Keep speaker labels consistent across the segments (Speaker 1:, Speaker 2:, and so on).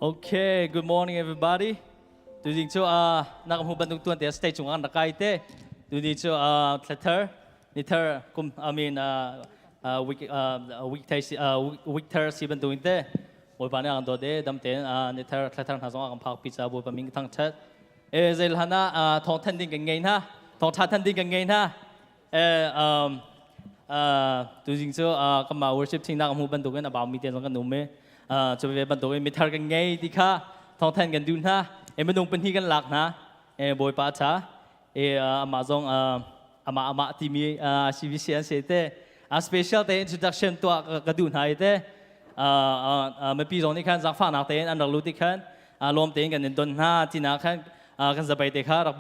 Speaker 1: Okay, good morning everybody. Tuzing cu na ka hmu bantuk tuan te stage cung an rak kai te. Tuni cu thlathar nithar kum I mean week week thai si week thar si bantuk in te. Bawipa nih a kan dawt e dam tein nithar thlathar hna zong a kan phak pi ca Bawipa min ka thangthat. E zei hlan ah thawng than ding kan ngei hna. Thawng tha than ding kan ngei hna. Tuzing cu kanmah worship team nak hmu bantukin a baumi te zong kan um i cu ve bantukin mithar kan ngei ti kha thawngthan kan duh hna. E minung pahnih kan lak hna. E Bawipa tha. E amah zong amah amah timi CBC an si te. A special te introduction tuah ka duh hna i te. Mipi zong nih khan zaangfahnak tein an rak lut i khan lawm tein kan in don hna tina khan kan zabai te kha rak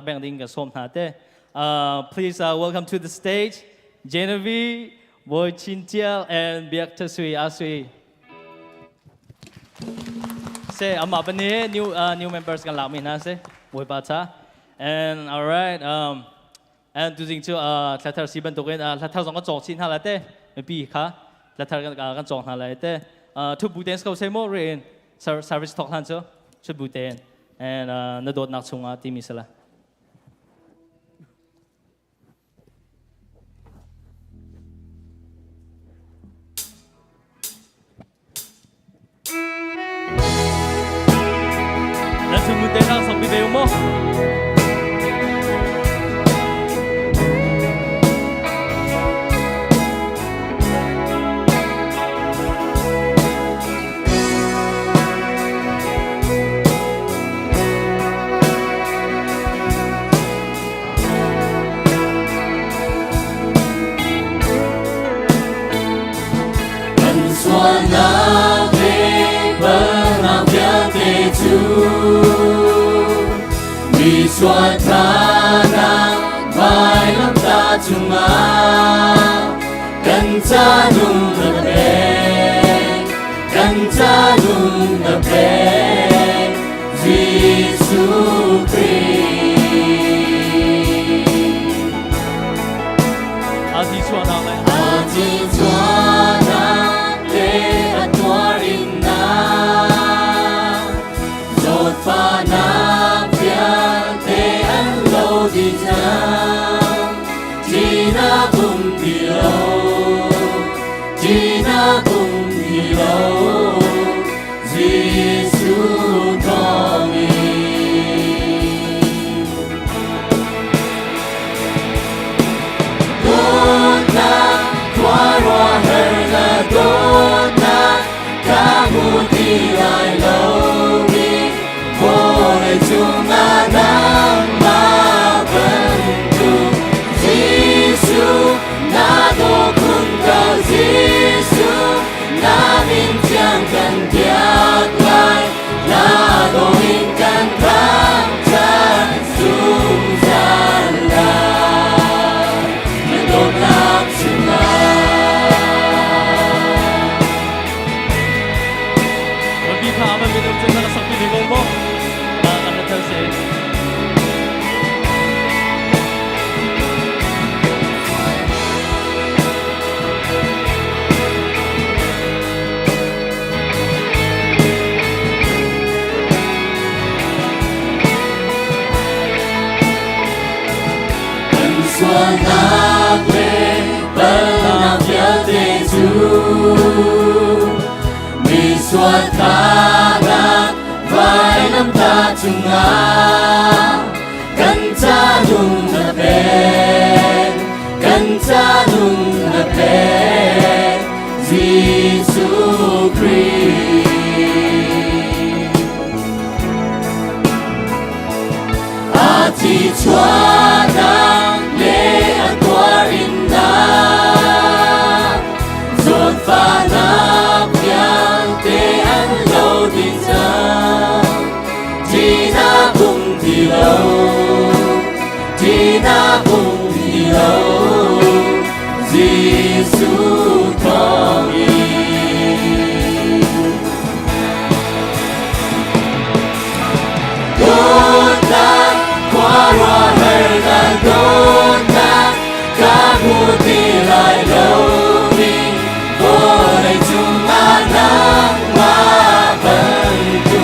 Speaker 1: beng ding kan sawm hna te. Please welcome to the stage Genevieve Boy Chin Tial and Biak Thasui Asui. Se ama bani new members kan lak mi hna se Bawipa cha. And all right and tuzing chu thlathar si bantukin thlathar zong kan cawk chin hna la te mipi kha thlathar kan cawk hna lai te thu bu ten ko se mo rin service thok hlan chu chu bu ten and na dawtnak chungah timi sala. Na chung te nang sak bi ve mu.
Speaker 2: Kan sualnak le palhnak vialte cu mi sualthanak vailamtah cungah kan ca nung na pek, kan ca nung na pek, Jesuh Khrih.
Speaker 1: A ti chuahnak le
Speaker 2: A ti chuahnak le a tuarinnak, zawtfahnak vialte an lo dih cang. Ṭihnak um ti lo, ṭihnak um ti lo, Jesuh thawngin. Dawtnak khuaruahhar na dawtnak ka hmu ti lai lo mi vawlei cungah nangmah bantuk Jesuh na daw khun ko Jesuh na min thiang kan biak lai na daw in kan thangṭhat zungzal lai na dawtnak chungah.
Speaker 1: Rabbi kha aman minung cu na sak mi ko mo. Kan na thal se.
Speaker 2: Kan sualnak le palhnak vialte cu mi sualthanak vailamtah cungah kan ca nung na pek, kan ca nung na pek, Jesuh Khrih. A thi chuahnak le a tuarinnak, zawtfahnak vialte an lo dih cang. Ṭihnak um ti lo, ṭihnak um ti lo, Jesuh thawngin. Dawtnak khuaruahhar na dawtnak ka hmu ti lai lo mi vawlei cungah nangmah bantuk.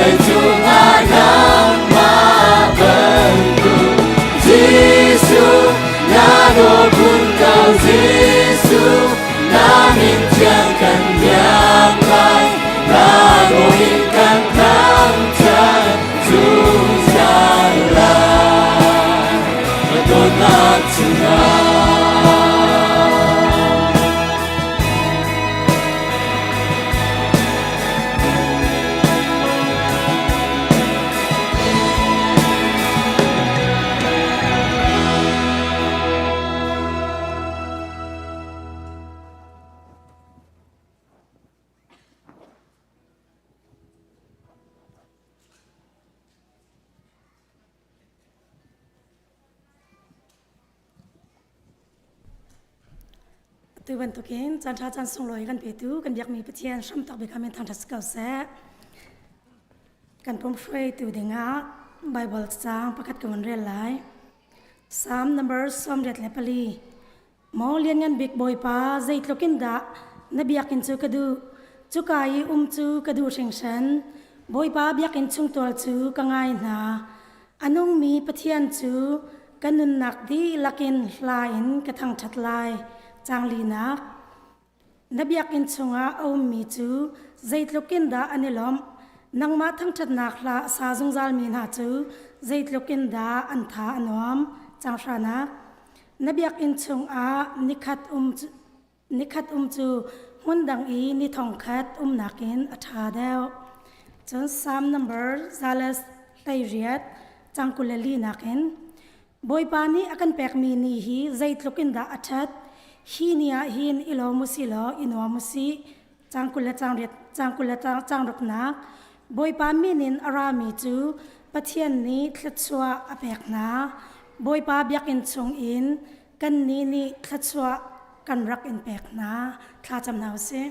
Speaker 2: Vawleicung ah nangmah bantuk Jesuh na dawt khun ko. Jesuh, na min thiang kan biak lai, na in kan thangṭhat zungzal lai na dawtnak chungah.
Speaker 3: Tu bantukin caan ṭha caan sunglawi kan petu kan biakmi Pathian hramtak bik amin thangṭhat si ko seh. Kan pum hruaitu dingah Bible caang pakhat ka vun rel lai. Psalm number 84. Maw Lianngan Bik Bawipa, zeitluk in dah na biakinn cu ka duh! Cuka i um cu ka duh hringhran. Bawipa biakinn chungtual cu ka ngai hna. A nungmi Pathian cu ka nunnak dihlak in hla in ka thangṭhat lai. Caang linak. Na biakinn chungah a ummi cu zeitluk in dah an i lawmh! Nangmah thangṭhatnak hla a sa zungzalmi hna cu zeitluk in dah an tha a nuam! Caang hranak. Na biakinn chungah nikhat um cu hmundang i ni thongkhat umnak in a ṭha deuh. Cun Psalm number 118 cang 24 nakin Bawipa nih a kan pekmi ni hi zeitluk in dah a ṭhat! Hi ni ah hin i lawm u sih law i nuam u sih. Cang 20 le cang riat, cang 20 le cang ruknak. Bawipa min in a rami cu Pathian nih thluachuah a pek hna. Bawipa biakinn chungin kannih nih thluachuah kan rak in pek hna. Thlacam hna u sih.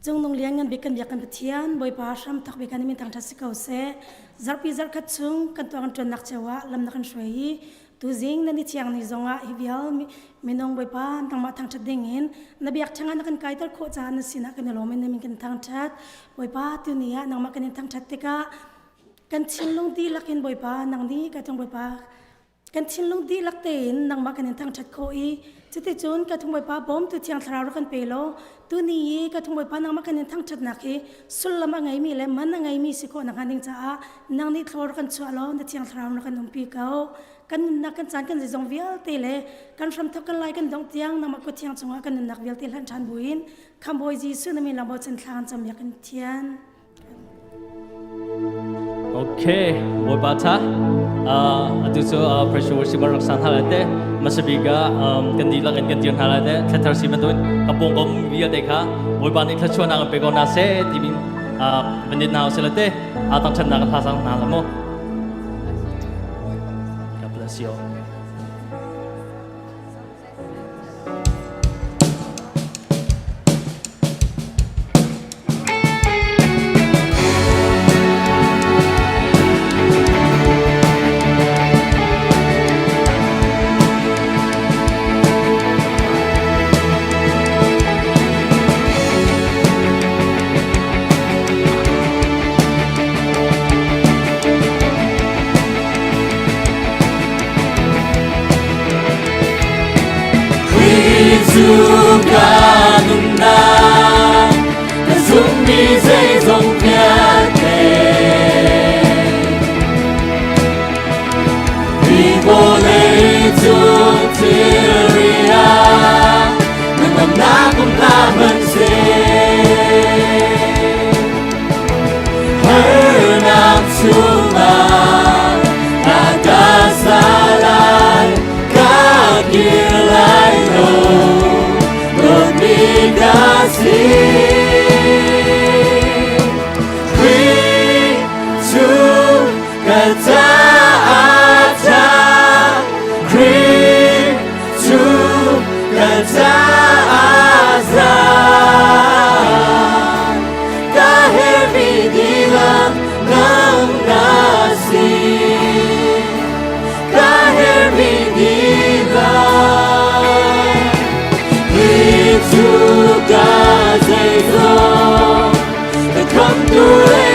Speaker 3: Cungnung lianngan bik kan biak kan Pathian, Bawipa hram thawk bik kan min thangṭhat si ko seh. Zarhpi zarhkhat chung kan tuah kan ṭuannak cio ah lam na kan hruai i tuzing na ni thiang ni zongah hi vial minung Bawipa nangmah thangṭhat ding in na biak ṭhang ah na kan kaiter khawh caah na sinah kan i lawm in na min kan thangṭhat. Bawipa, tuni ah nangmah kan in thangṭhat tikah kan thinlung dihlak in Bawipa nang nih ka tung Bawipa kan thinlung dihlak tein nangmah kan in thangṭhat khawh i cuticun ka thung Bawipa bawmtu Thiang Thlarau rak kan pe law tuni i ka thung Bawipa nangmah kan in thangṭhatnak hi sullam a ngeimi le man a ngeimi si khawh nakhnga ding caah nang nih thlaw rak kan chuah law na Thiang Thlarau rak kan umpi ko. Kan nunnak, kan caan, kan zeizong vialte le kan hramthok, kan lai, kan dongh tiang nangmah kut thiang cungah kan nunnak vialte hlan ṭhan buin Khamhbawi Jesuh na min lang bochan thla kan cam biak in Pathian.
Speaker 1: Okay, Bawipa tha. Atu cu pressure worship rak sang hna lai te. Masabika kan dihlak in kan dir hna lai te. Thlathar si bantuin ka pawngkom vialte kha Bawipa nih thluachuahnak an pe ko hna seh timi van hna usih te. A tang ṭhatnak hla sang hna la mu. God bless you all.
Speaker 2: Khrih cu ka nunnak, ka zumhmi zeizong vialte. Hi vawlei cung thilri ah na ngamnak um hlah hmanhseh. Harnak chungah na ka salai, ka kir lai lo, dawtmi ka si. Khrih cu ka caah ṭha, Khrih cu ka caah za. Ka herhmi dihlak nang na si. Ka herhmi dihlak. Khrih cu ka zeizong, ka khamhtu le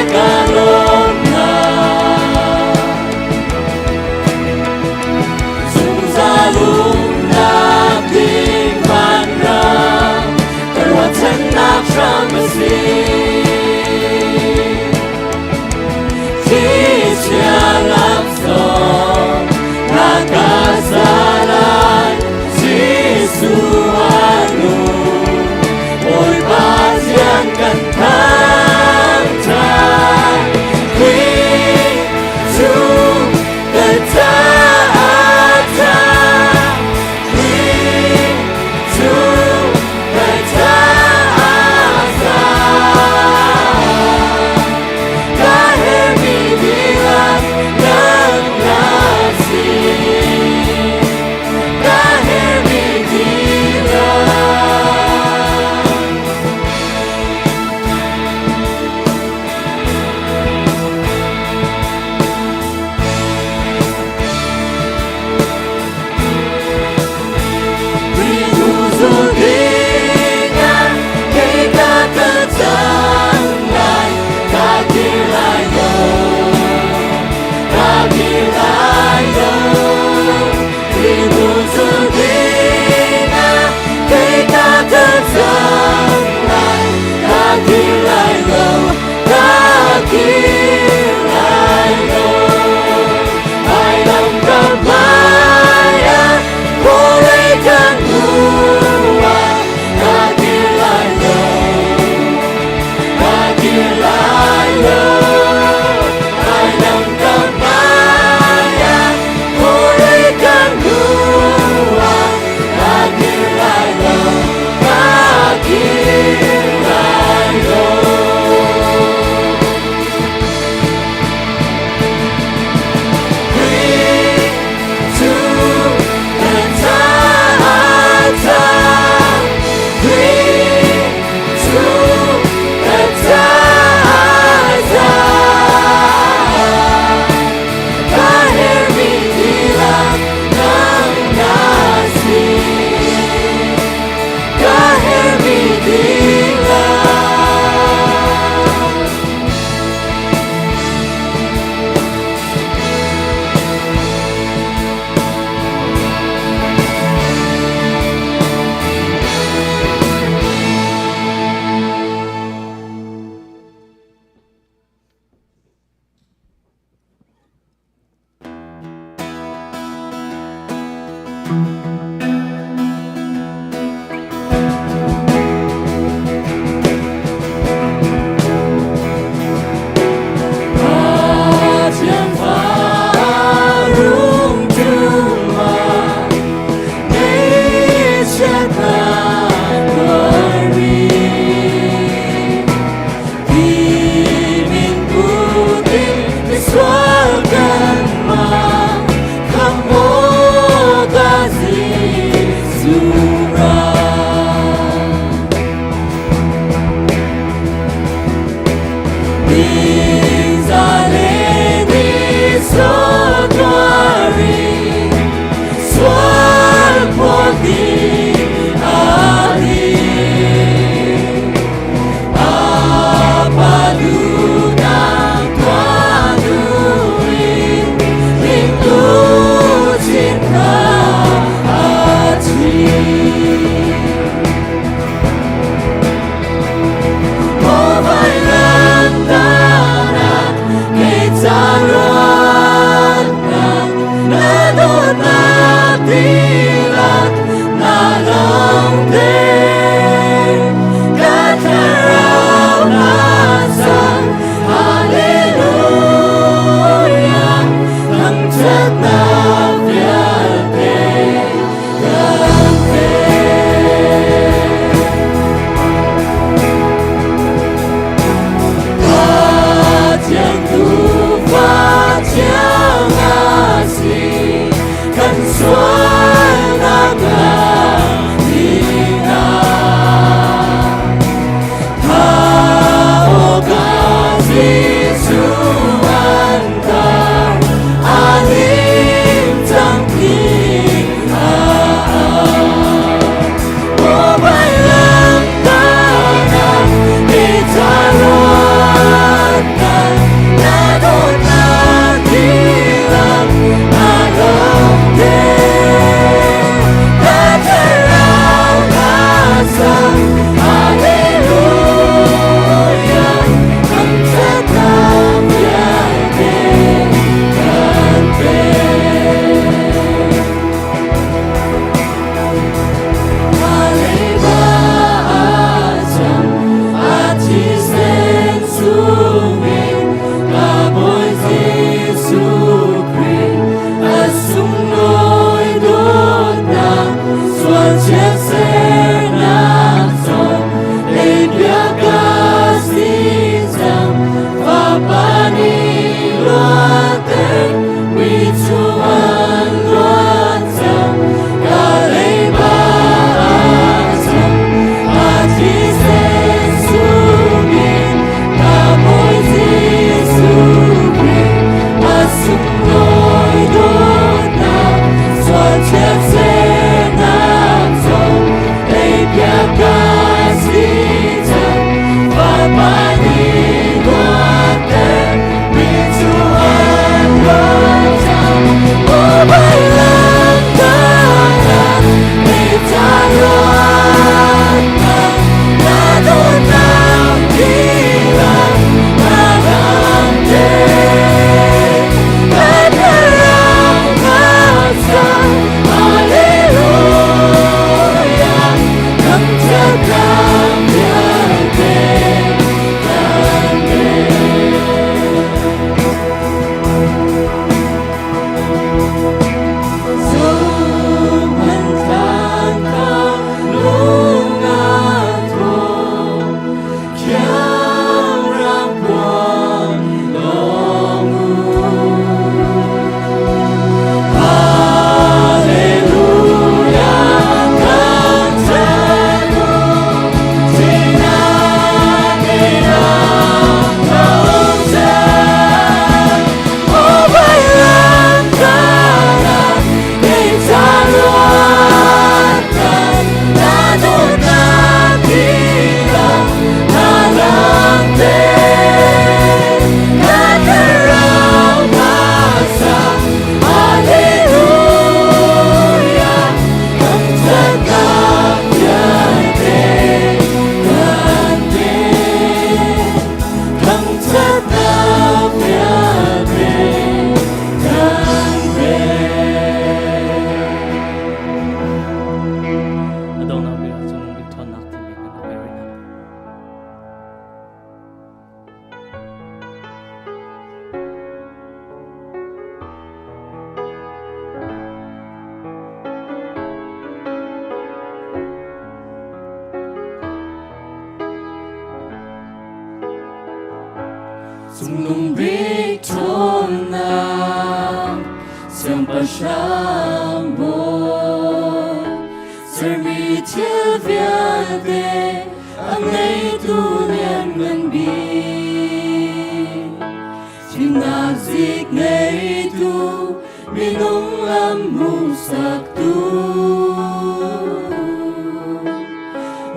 Speaker 2: Cungnung bik ṭhawnnak siangpahrang bawi sermi thil vialte a ngeitu lianngan bik thimnak zik ngeitu minung lam hmuhsaktu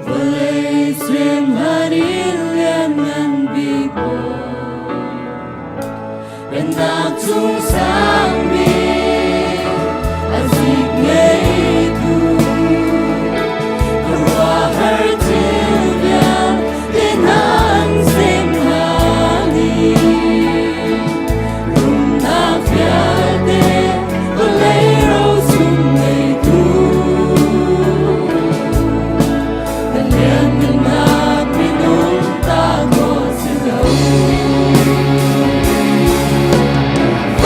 Speaker 2: vawlei cim hlan in lianngan bik bawi pennak cung sang bik a zik ngeitu khuaruahhar thil vialte nan sem hna ni rumnak vialte vawlei rosung ngeitu kan lianngannak minung ta khawh si lo.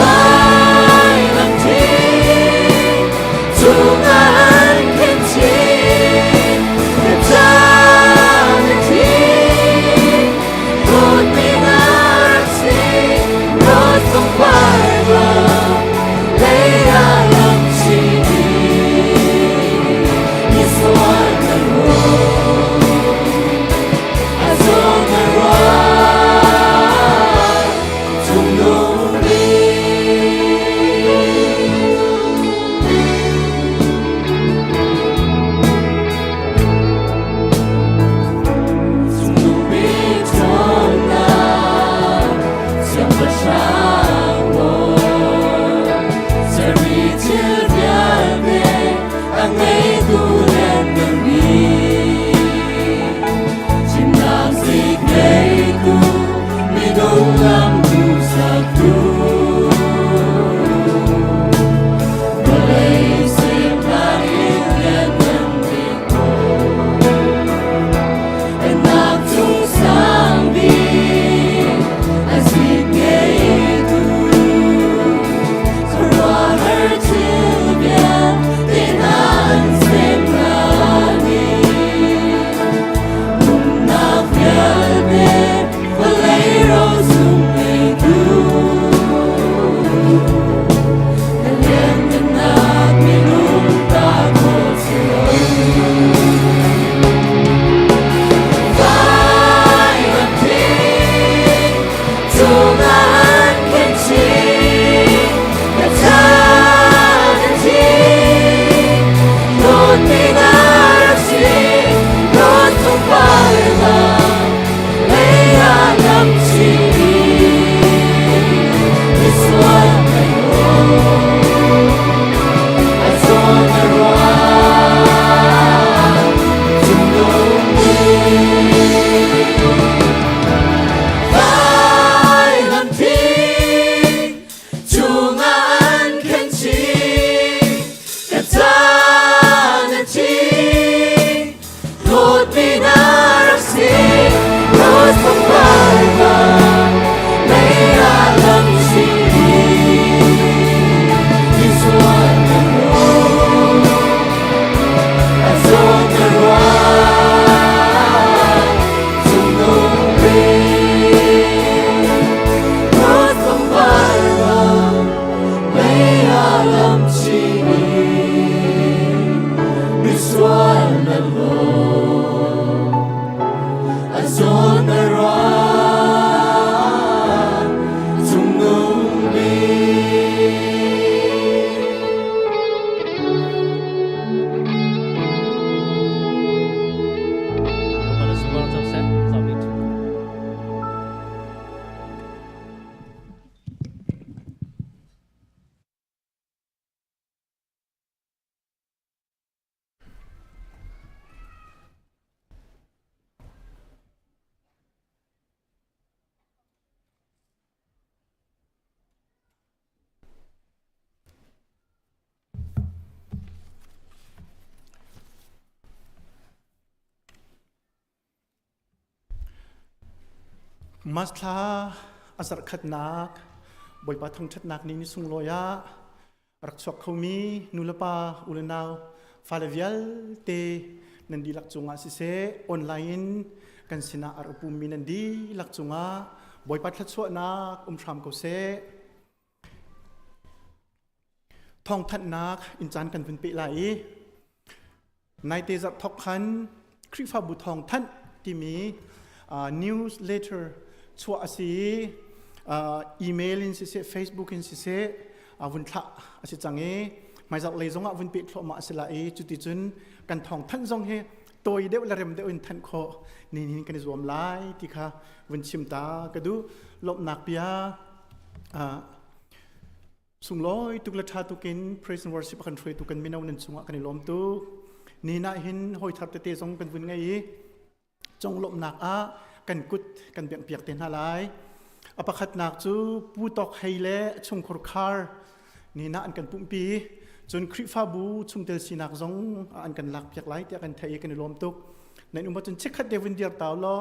Speaker 2: Vailam thi cungah an khen chih, ka caah na thi, dawtmi na rak si, rawt pangpar bang lei ah lam chih i misual na ruah, a zawn na ruah, cungnung bik. Cungnung bik ṭhawnnak siangpahrang bawi sermi thil vialte a ngeitu lianngan bik chimnak zik ngeitu minung lam hmuhsaktu vawlei semnak in lianngan bik bawi pennak cung sang bik a zik ngeitu.
Speaker 4: Mas thla a zarhkhatnak Bawipa thangṭhatnak ni ni sunglawi ah rak chuak khomi nulepa u le nau fale vialte nan dihlak cungah siseh online in kan sinah a rak pummi nan dihlak cungah Bawipa thluachuahnak um hram ko seh. Thawngthanhnak in caan kan vun peh lai i naite zarh thok khan Khrihfabu thawngthanh timi newsletter chuah a si i email in siseh Facebook in siseh vun thlah a si cang i hmaizarh lei zongah vun peh thluahmah a si lai i cuticun kan thawngthanh zong hi tawi deuh le rem deuh in thanh khawh ni hin kan i zuam lai ti kha vun chim ta ka duh. Lawmhnak bia Sunglawi tuk le ṭha tuk in praise and worship a kan hruaitu kan mino nan cungah kan i lawm tuk. Ni nah hin hawi thar tete zong kan vun ngei i conglawmhnak ah kan kut kan bengh piak te hna lai. A pakhatnak cu Pu Tawk Hei le chungkhur khar ni nah an kan pumhpi. Cun Khrihfabu chungtel sinak zong an kan lak piak lai tiah kan theih i kan i lawm tuk. Nan um ahcun chikkhat te vun dir tau law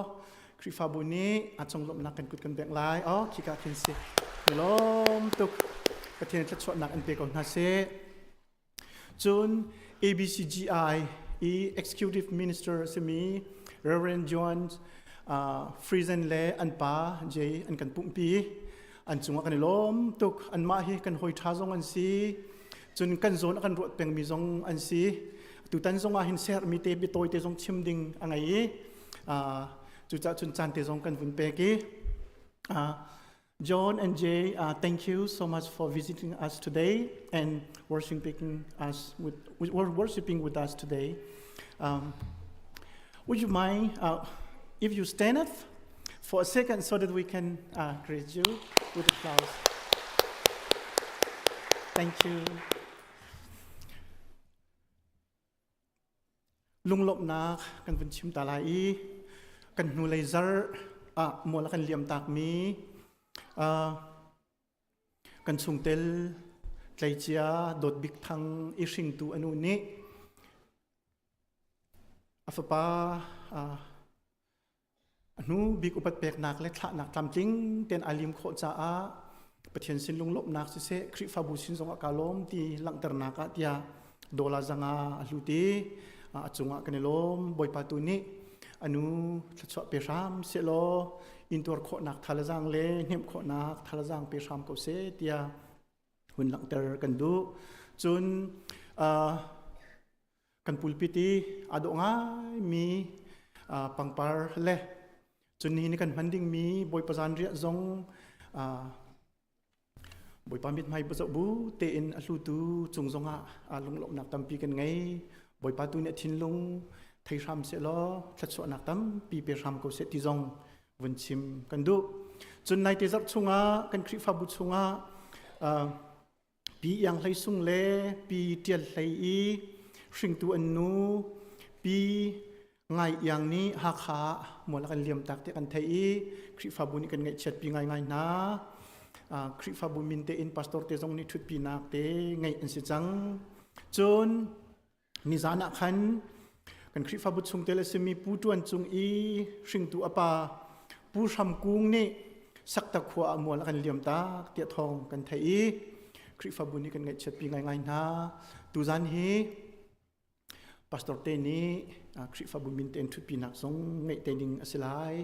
Speaker 4: Khrihfabu nih a conglawmhnak kan kut kan bengh lai. Oh, khika khin si. Lawm tuk. Pathian thluachuahnak an pe ko hna seh. Cun ABCGI i Executive Minister a simi Reverend John Friesen le an pa Jay an kan pumhpi. An cungah kan i lawm tuk. Anmah hi kan hawi ṭha zong an si. Cun kan zawn a kan ruat pengmi zong an si. Tutan zong ah hin sermi te biatawi te zong chim ding a ngei i Cucaah cun caan te zong kan vun pek i John and Jay, thank you so much for visiting us today and worshiping us with, worshiping with us today. Would you mind if you stand up for a second so that we can greet you with applause? Thank you. Lunglawmhnak kan vun chim ta lai i kan hnulei zarh ah mual a kan liam takmi kan chungtel tleicia Dawt Bik Thang i hringtu a nu nih a fapa A hnu bik upat peknak le thlahnak tlamtling tein aa lim khawh caah Pathian sin lunglawmhnak siseh Khrihfabu sin zongah kaa lawm ti langhternak ah tiah dollar zanga a hlut i a cungah kan i lawm. Bawipa tu nih a nu thluachuah pe hram sehlaw intuar khawhnak thalazang le hnemh khawhnak thalazang pe hram ko seh tiah hun langhter kan duh. Cun kan pulpit i aa dawh ngaimi pangpar le cun nihin kan hman dingmi Bawipa zanriah zong Bawipa mithmai zoh bu tein a hlutu cung zongah lunglawmhnak tampi kan ngei. Bawipa tu nih a thinlung thei hram sehlaw thluachuahnak tampi pe hram ko seh ti zong vun chim kan duh. Cun naite zarh chungah kan Khrihfabu chungah Pi Iang Hlei Sung le Pi Ṭial Hlei i hringtu an nu Pi Ngai Iang nih Hakha ah mual a kan liamtak tiah kan theih i Khrihfabu nih kan ngaihchiatpi ngaingai hna. Khrihfabu min tein pastor te zong nih ṭhutpinak te ngeih an si cang. Cun nizan ah khan kan Khrihfabu chungtel a simi Pu Ṭuan Cung i hringtu a pa Pu Hram Kung nih Sakta khua ah mual a kan liamtak tiah thawng kan theih i Khrihfabu nih kan ngaihchiatpi ngaingai hna. Tuzan hi pastor te nih Khrihfabu min tein ṭhutpinak zong ngeih te ding a si lai.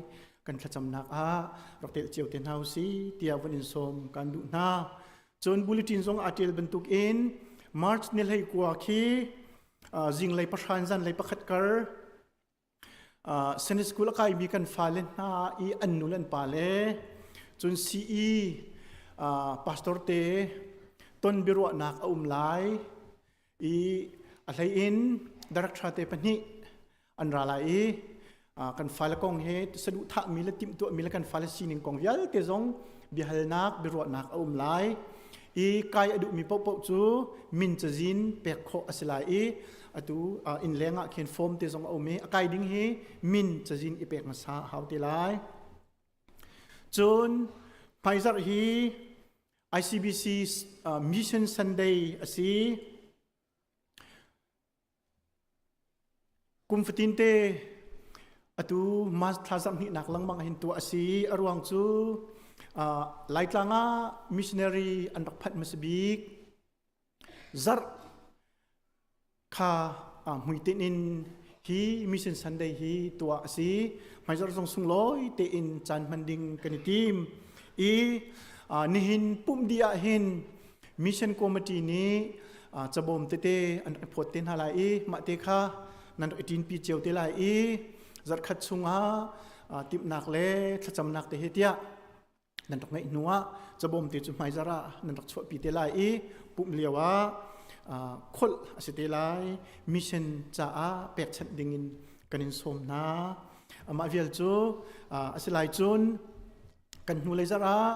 Speaker 4: Kan thlacamnak ah rak tel cio te hna usih tiah vun in sawm kan duh hna. Cun bulletin zong aa ṭial bantuk in March ni 19 khi zinglei 9 zanlei 1 kar Sunday school a kaimi kan fale hna i an nu le an pale cun CE pastor te ton biaruahnak a um lai i a hlei in director te pahnih an ra lai i kan fale kong he saduhthahmi le timhtuahmi le kan fale sining kong vialte zong biahalnak biaruahnak a um lai i kai a duhmi paohpaoh cu min cazin pek khawh a si lai i atu inn leng ah khin form te zong a um i a kai ding hi min cazin i pek hmasa a hau te lai. Cun hmaizarh hi ICBC Mission Sunday a si. Kum fatin te Atu March thla zarhhnihnak lengmang hin tuah a si. A ruang cu Laitlang ah missionary an rak phanh hmasa bik zarh kha hmuitinh in hi Mission Sunday hi tuah a si. Hmaizarh zong sunglawi tein caan hman ding kan i tim. I nihin pumh dih ah hin Mission Committee nih cabawm tete an rak phawt te hna lai i mah te kha nan rak i ṭinpi cio te lai i zarhkhat chungah timhnak le thlacamnak te he tiah nan rak ngeih hnu ah cabawm te cu hmaizarh ah nan rak chuahpi te lai i pumh lio ah kholh a si te lai. Mission caah pekchanh dingin kan in sawm hna. Amah vial cu a si lai. Cun kan hnulei zarh ah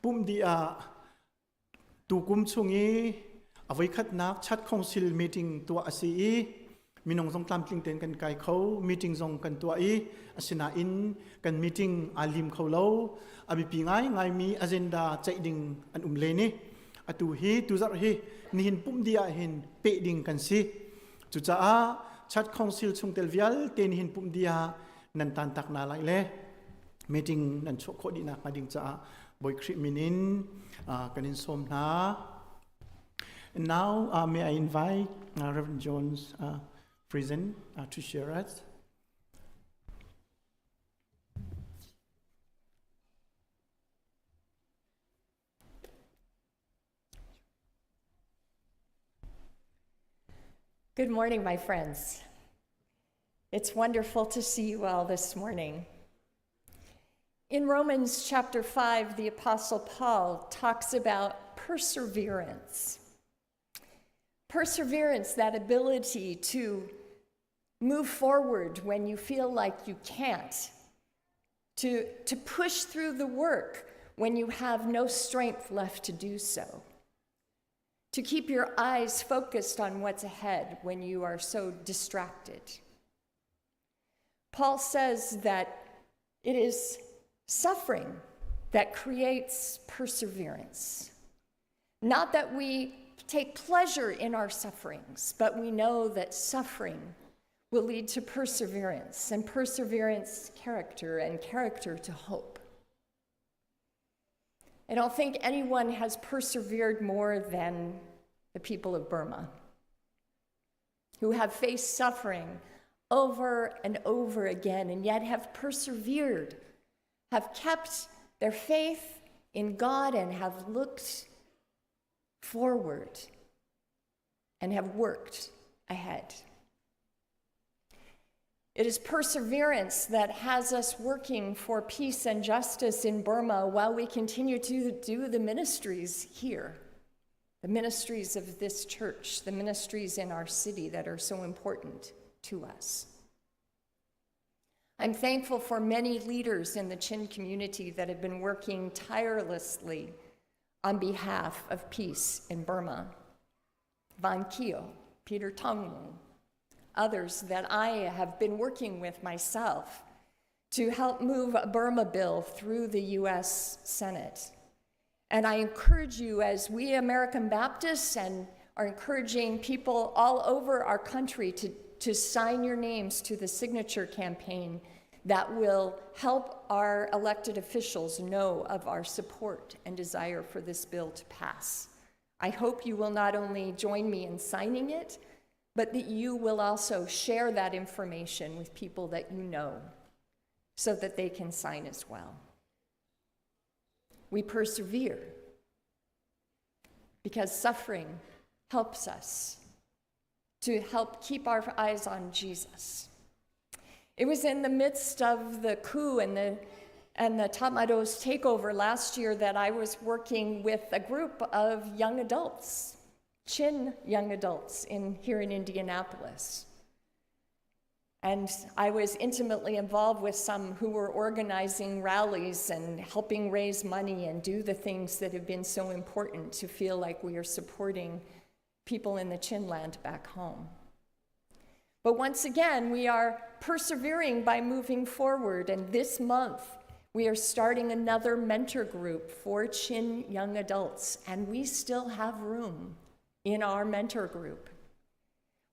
Speaker 4: pumh dih ah tukum chung i a voikhatnak chat council meeting tuah a si i minung zong tlamtling tein kan kai kho. Meeting zong kan tuah i asinain kan meeting aa lim kho lo. A biapi ngai ngaimi agenda ceih ding an um len i atu hi tuzarh hi nihin pumh dih ah hin peh ding kan si. Cucaah chat council chungtel vialte nihin pumh dih ah nan tan tak na lai le meeting nan chuah khawh dih nak hnga ding caah Bawi Khrih min in kan in sawm hna. And now may I invite Reverend Jones Friesen to share us.
Speaker 5: Good morning, my friends. It's wonderful to see you all this morning. In Romans chapter 5, the Apostle Paul talks about perseverance. Perseverance, that ability to move forward when you feel like you can't, to push through the work when you have no strength left to do so, to keep your eyes focused on what's ahead when you are so distracted. Paul says that it is suffering that creates perseverance. Not that we take pleasure in our sufferings, but we know that suffering will lead to perseverance, and perseverance, character, and character to hope. I don't think anyone has persevered more than the people of Burma, who have faced suffering over and over again and yet have persevered, have kept their faith in God and have looked forward and have worked ahead. It is perseverance that has us working for peace and justice in Burma while we continue to do the ministries here, the ministries of this church, the ministries in our city that are so important to us. I'm thankful for many leaders in the Chin community that have been working tirelessly on behalf of peace in Burma. Van Kio, Peter Tongwong, others that I have been working with myself to help move a Burma bill through the U.S. Senate. And I encourage you, as we American Baptists and are encouraging people all over our country to sign your names to the signature campaign that will help our elected officials know of our support and desire for this bill to pass. I hope you will not only join me in signing it, but that you will also share that information with people that you know so that they can sign as well. We persevere because suffering helps us to help keep our eyes on Jesus. It was in the midst of the coup and the Tatmadaw's takeover last year that I was working with a group of young adults, Chin young adults in here in Indianapolis. And I was intimately involved with some who were organizing rallies and helping raise money and do the things that have been so important to feel like we are supporting people in the Chinland back home. But once again, we are persevering by moving forward. And this month, we are starting another mentor group for Chin young adults, and we still have room in our mentor group.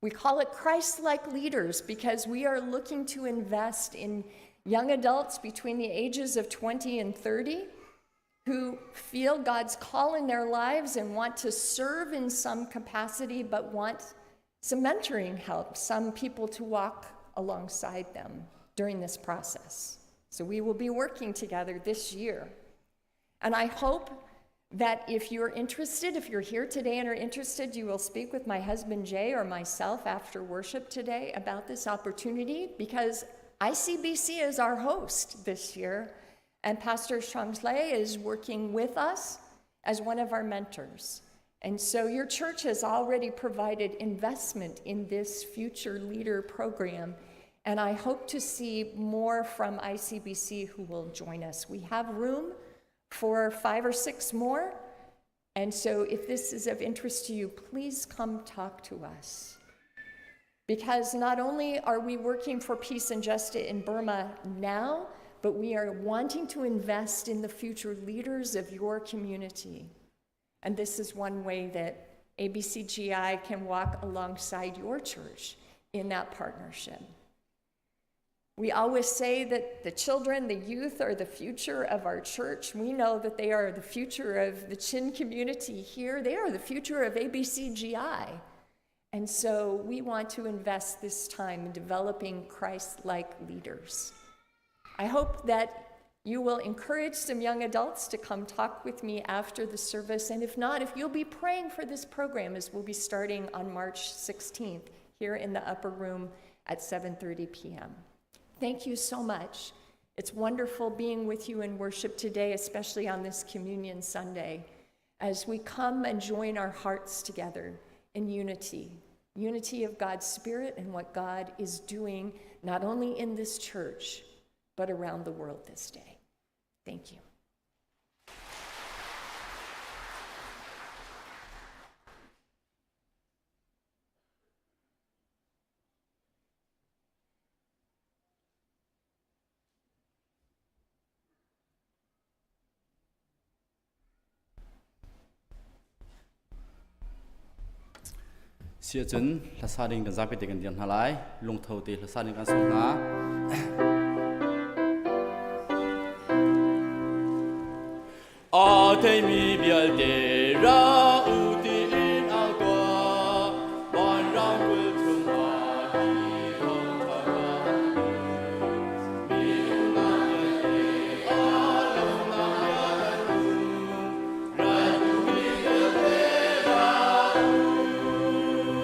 Speaker 5: We call it Christ like leaders because we are looking to invest in young adults between the ages of 20 and 30 who feel God's call in their lives and want to serve in some capacity but want some mentoring help, some people to walk alongside them during this process. So we will be working together this year. And I hope that if you're interested, if you're here today and are interested, you will speak with my husband Jay or myself after worship today about this opportunity because ICBC is our host this year, and Pastor Shanglei is working with us as one of our mentors. And so your church has already provided investment in this future leader program. And I hope to see more from ICBC who will join us. We have room for five or six more. And so if this is of interest to you, please come talk to us. Because not only are we working for peace and justice in Burma now, but we are wanting to invest in the future leaders of your community. And this is one way that ABCGI can walk alongside your church in that partnership. We always say that the children, the youth, are the future of our church. We know that they are the future of the Chin community here. They are the future of ABCGI. And so we want to invest this time in developing Christ like leaders. I hope that you will encourage some young adults to come talk with me after the service. And if not, if you'll be praying for this program as we'll be starting on March 16th here in the upper room at 7:30 p.m. Thank you so much. It's wonderful being with you in worship today, especially on this Communion Sunday, as we come and join our hearts together in unity unity of God's Spirit and what God is doing, not only in this church, but around the world this day. Thank you.
Speaker 6: Si ahcun hlasa ding kan zapi te kan dir hna lai. Lungtho te hlasa ding kan sawm hna. A theimi vialte ra u tiin au tuah. Vanram kul chungah hi thawngṭha kha an Mi umnak vialte a lawmnak bia kan um. Ral mi vialte ra u.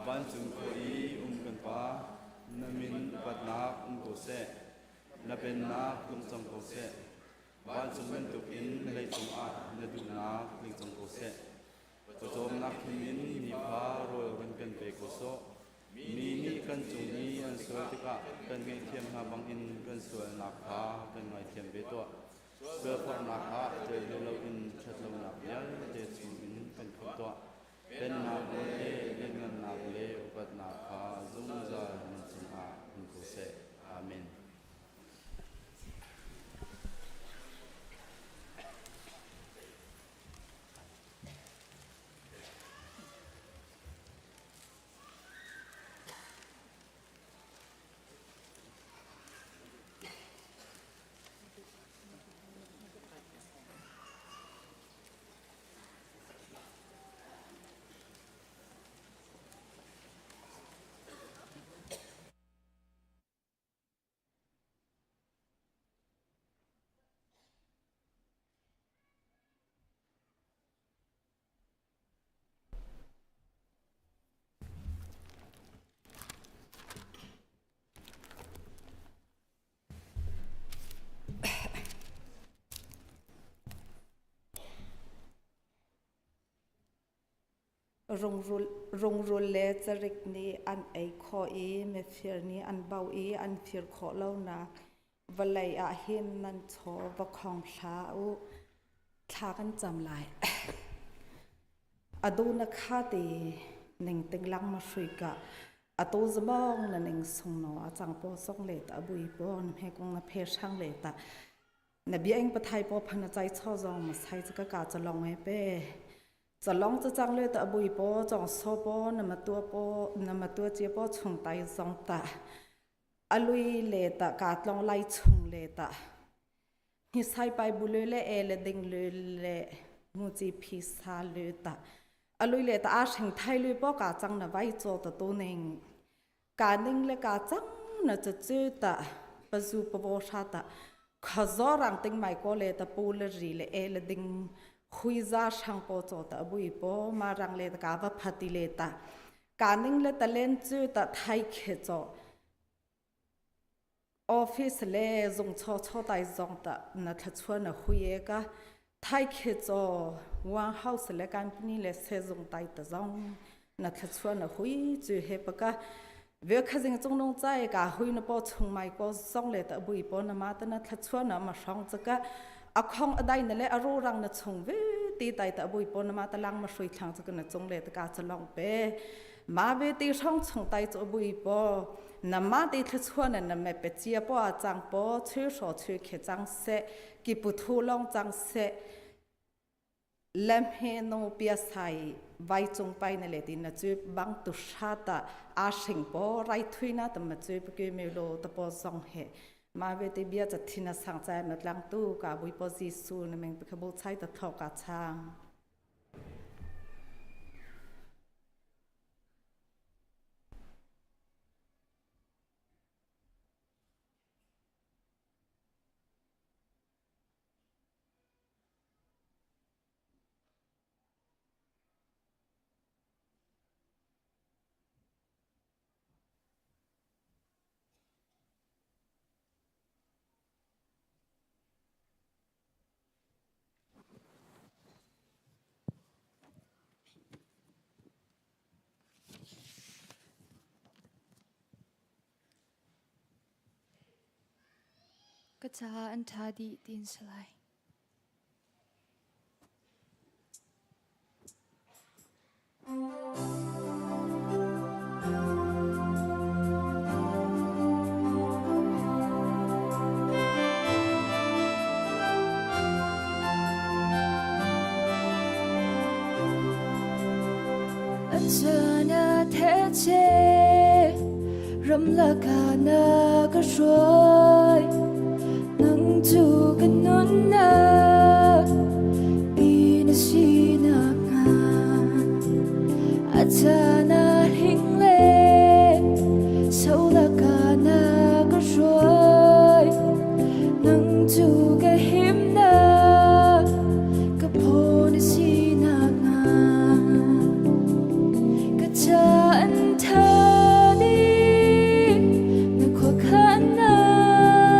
Speaker 6: Vancung khua i um kan Pa, na min upatnak um ko seh. Na pennak tlung cang ko seh. Vancung bantukin leicung ah na duhnak tling cang ko seh. Pawcawmnak him in nifa rawl run kan pe ko sawh. Mi nih kan cung i an sual tikah kan ngaihthiam hna bangin kan sualnak kha kan ngaithiam ve tuah. Sualforhnak ah tel ve loin ṭhatlonak vialte chungin kan khamh tuah. Pennak le lianngannak le upatnak kha zungzal nan cungah um ko seh. Amen.
Speaker 7: Rungrul le carik nih an ei khawh i mifir nih an bauh i an fir khawh lonak vawlei ah hin nan chaw va khong hlah u. Thla kan cam lai. Adu na kha ti ning ting lang ma hrui ka atu zamong na ning sung no a chang po song le ta bui po na he kong na phe sang le ta na bia ing pathai po phan chai cho zong ma sai cha ka ka chalong e pe chalong cha chang le ta bui po chong so po na ma tua po na ma tua che po chung tai zong ta alui le ta ka tlong lai chung le ta hi sai pai bu le le e le ding le le mu chi phi sa le ta alui le ta a hring thai lui po ka chang na vai cho ta tu ning ka ning le ka chang na cha chu ta pazu pawo sha ta khazo rang ting mai ko le ta pu le ri le e le ding hui za sang po cho ta bui po ma rang le ta ka va phati le ta ka ning le ta len chu ta thai khe cho office le zung cho cho tai zong ta na thla na hui e ka thai khe cho one house le company le se zung tai ta zong na thla na hui chu he pa ka ve kha jing chung nong chai ka hui na po chung mai ko zong le ta bui po na ma ta na thla na ma rong chaka a khong adai na le aro rang na chung ve ti tai ta bui po na ma ta lang ma shui thlang chaka na chung le ta ka chalong pe ma ve ti rong chung tai cho bui po na ma ti thla na na me pe chia po a chang po chu sho chu khe chang se ki pu thu long chang se lem he no pia sai vai chung pai na le tin na chu bang tu sha ta a hring po rai thui na ta ma chu ke me lo ta po zong he ma ve te bia cha thina sang chai ma tlang tu ka bui po ji su na meng pe kha bo chai ta tho ka chang.
Speaker 2: Ka caah an ṭha dih tiin si lai. Ramlak ah na ka hruai nang cu ka nunnak ti na sinak hnga a caan ah hling le solak ah na ka hruai nang cu ka himnak ka phaw na sinak hnga ka caan tha dih na khuakhannak.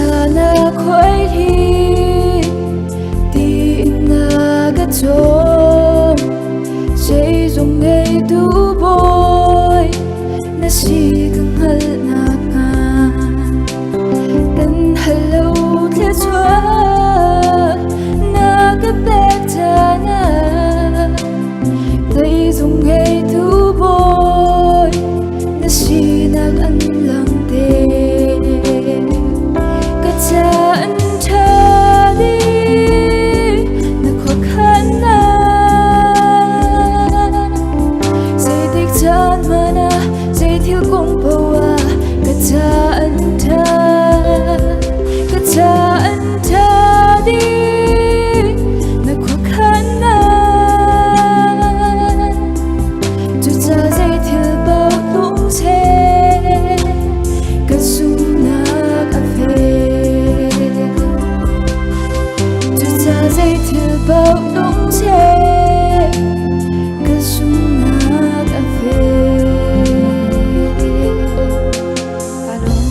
Speaker 2: Na khuai ti na ka chom zeizong ngeitu bawi na si ka hngalhnak hnga kan hal lo thluachuah na ka pek caan zeizong ngeitu bawi na sinak an lang te ka caan ṭha dih na khuakhannak zeitik caan hmanh ah zeithil kong paoh ah ka caan ṭha ka caan ṭha dih na khuakhannak Cuca zeithil paoh tlung seh, ka zumhnak a fek. Cuca zeithil paoh tlung seh, ka zumhnak a fek. Ka lawm.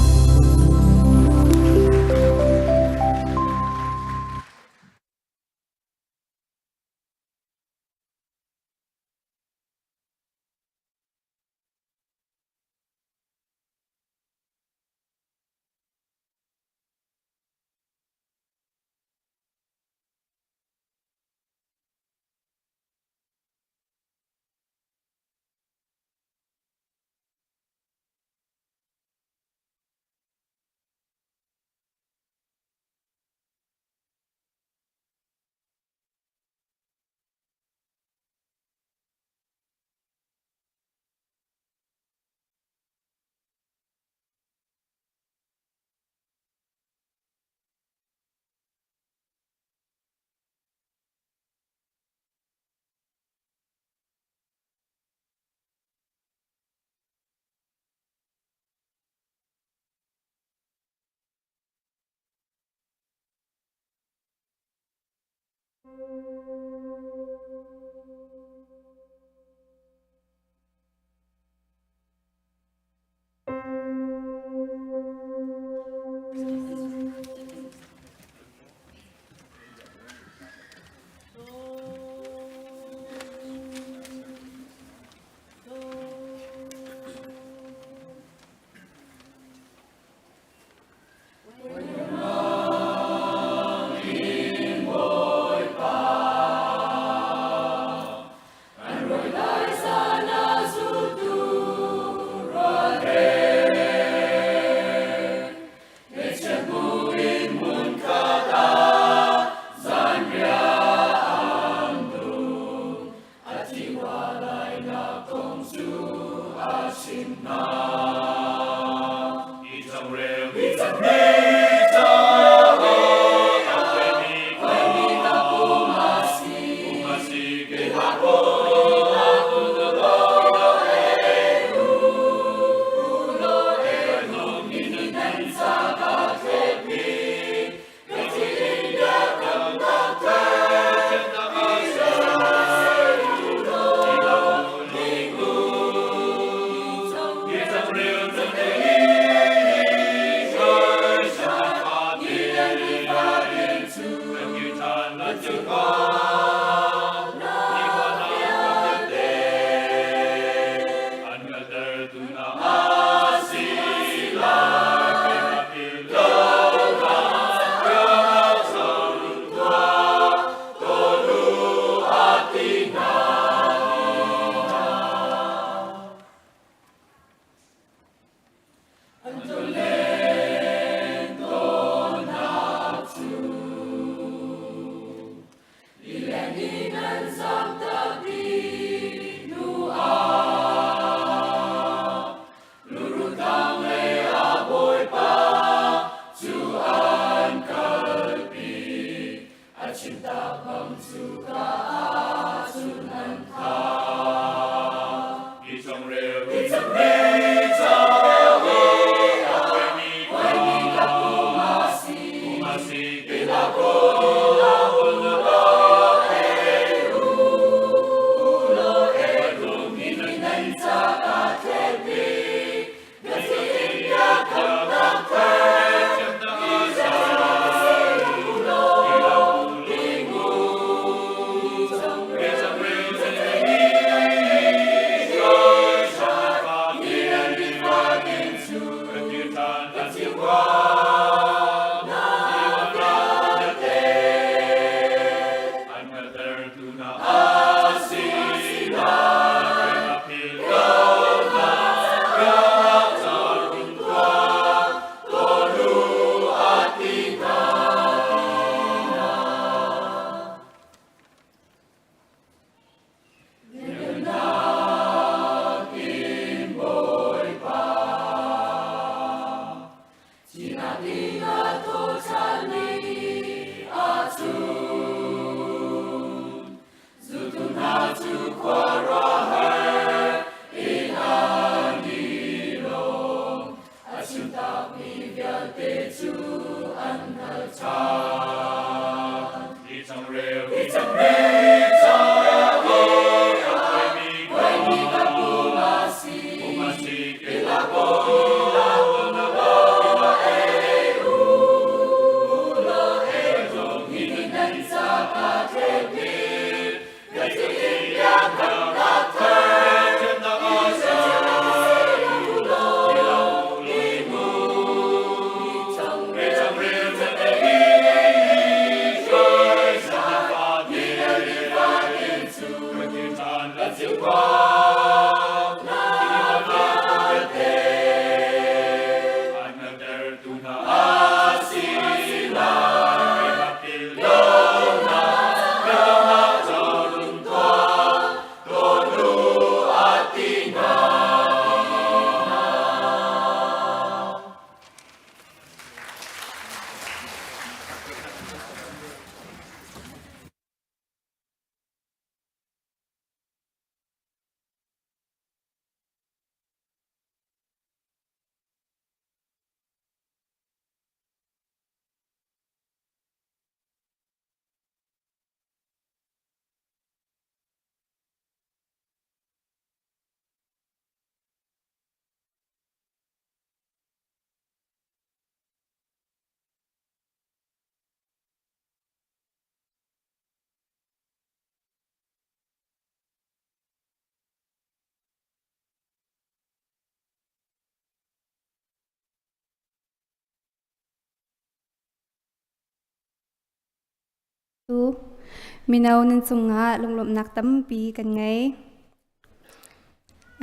Speaker 2: Mino nan cungah lunglawmhnak tampi kan ngei.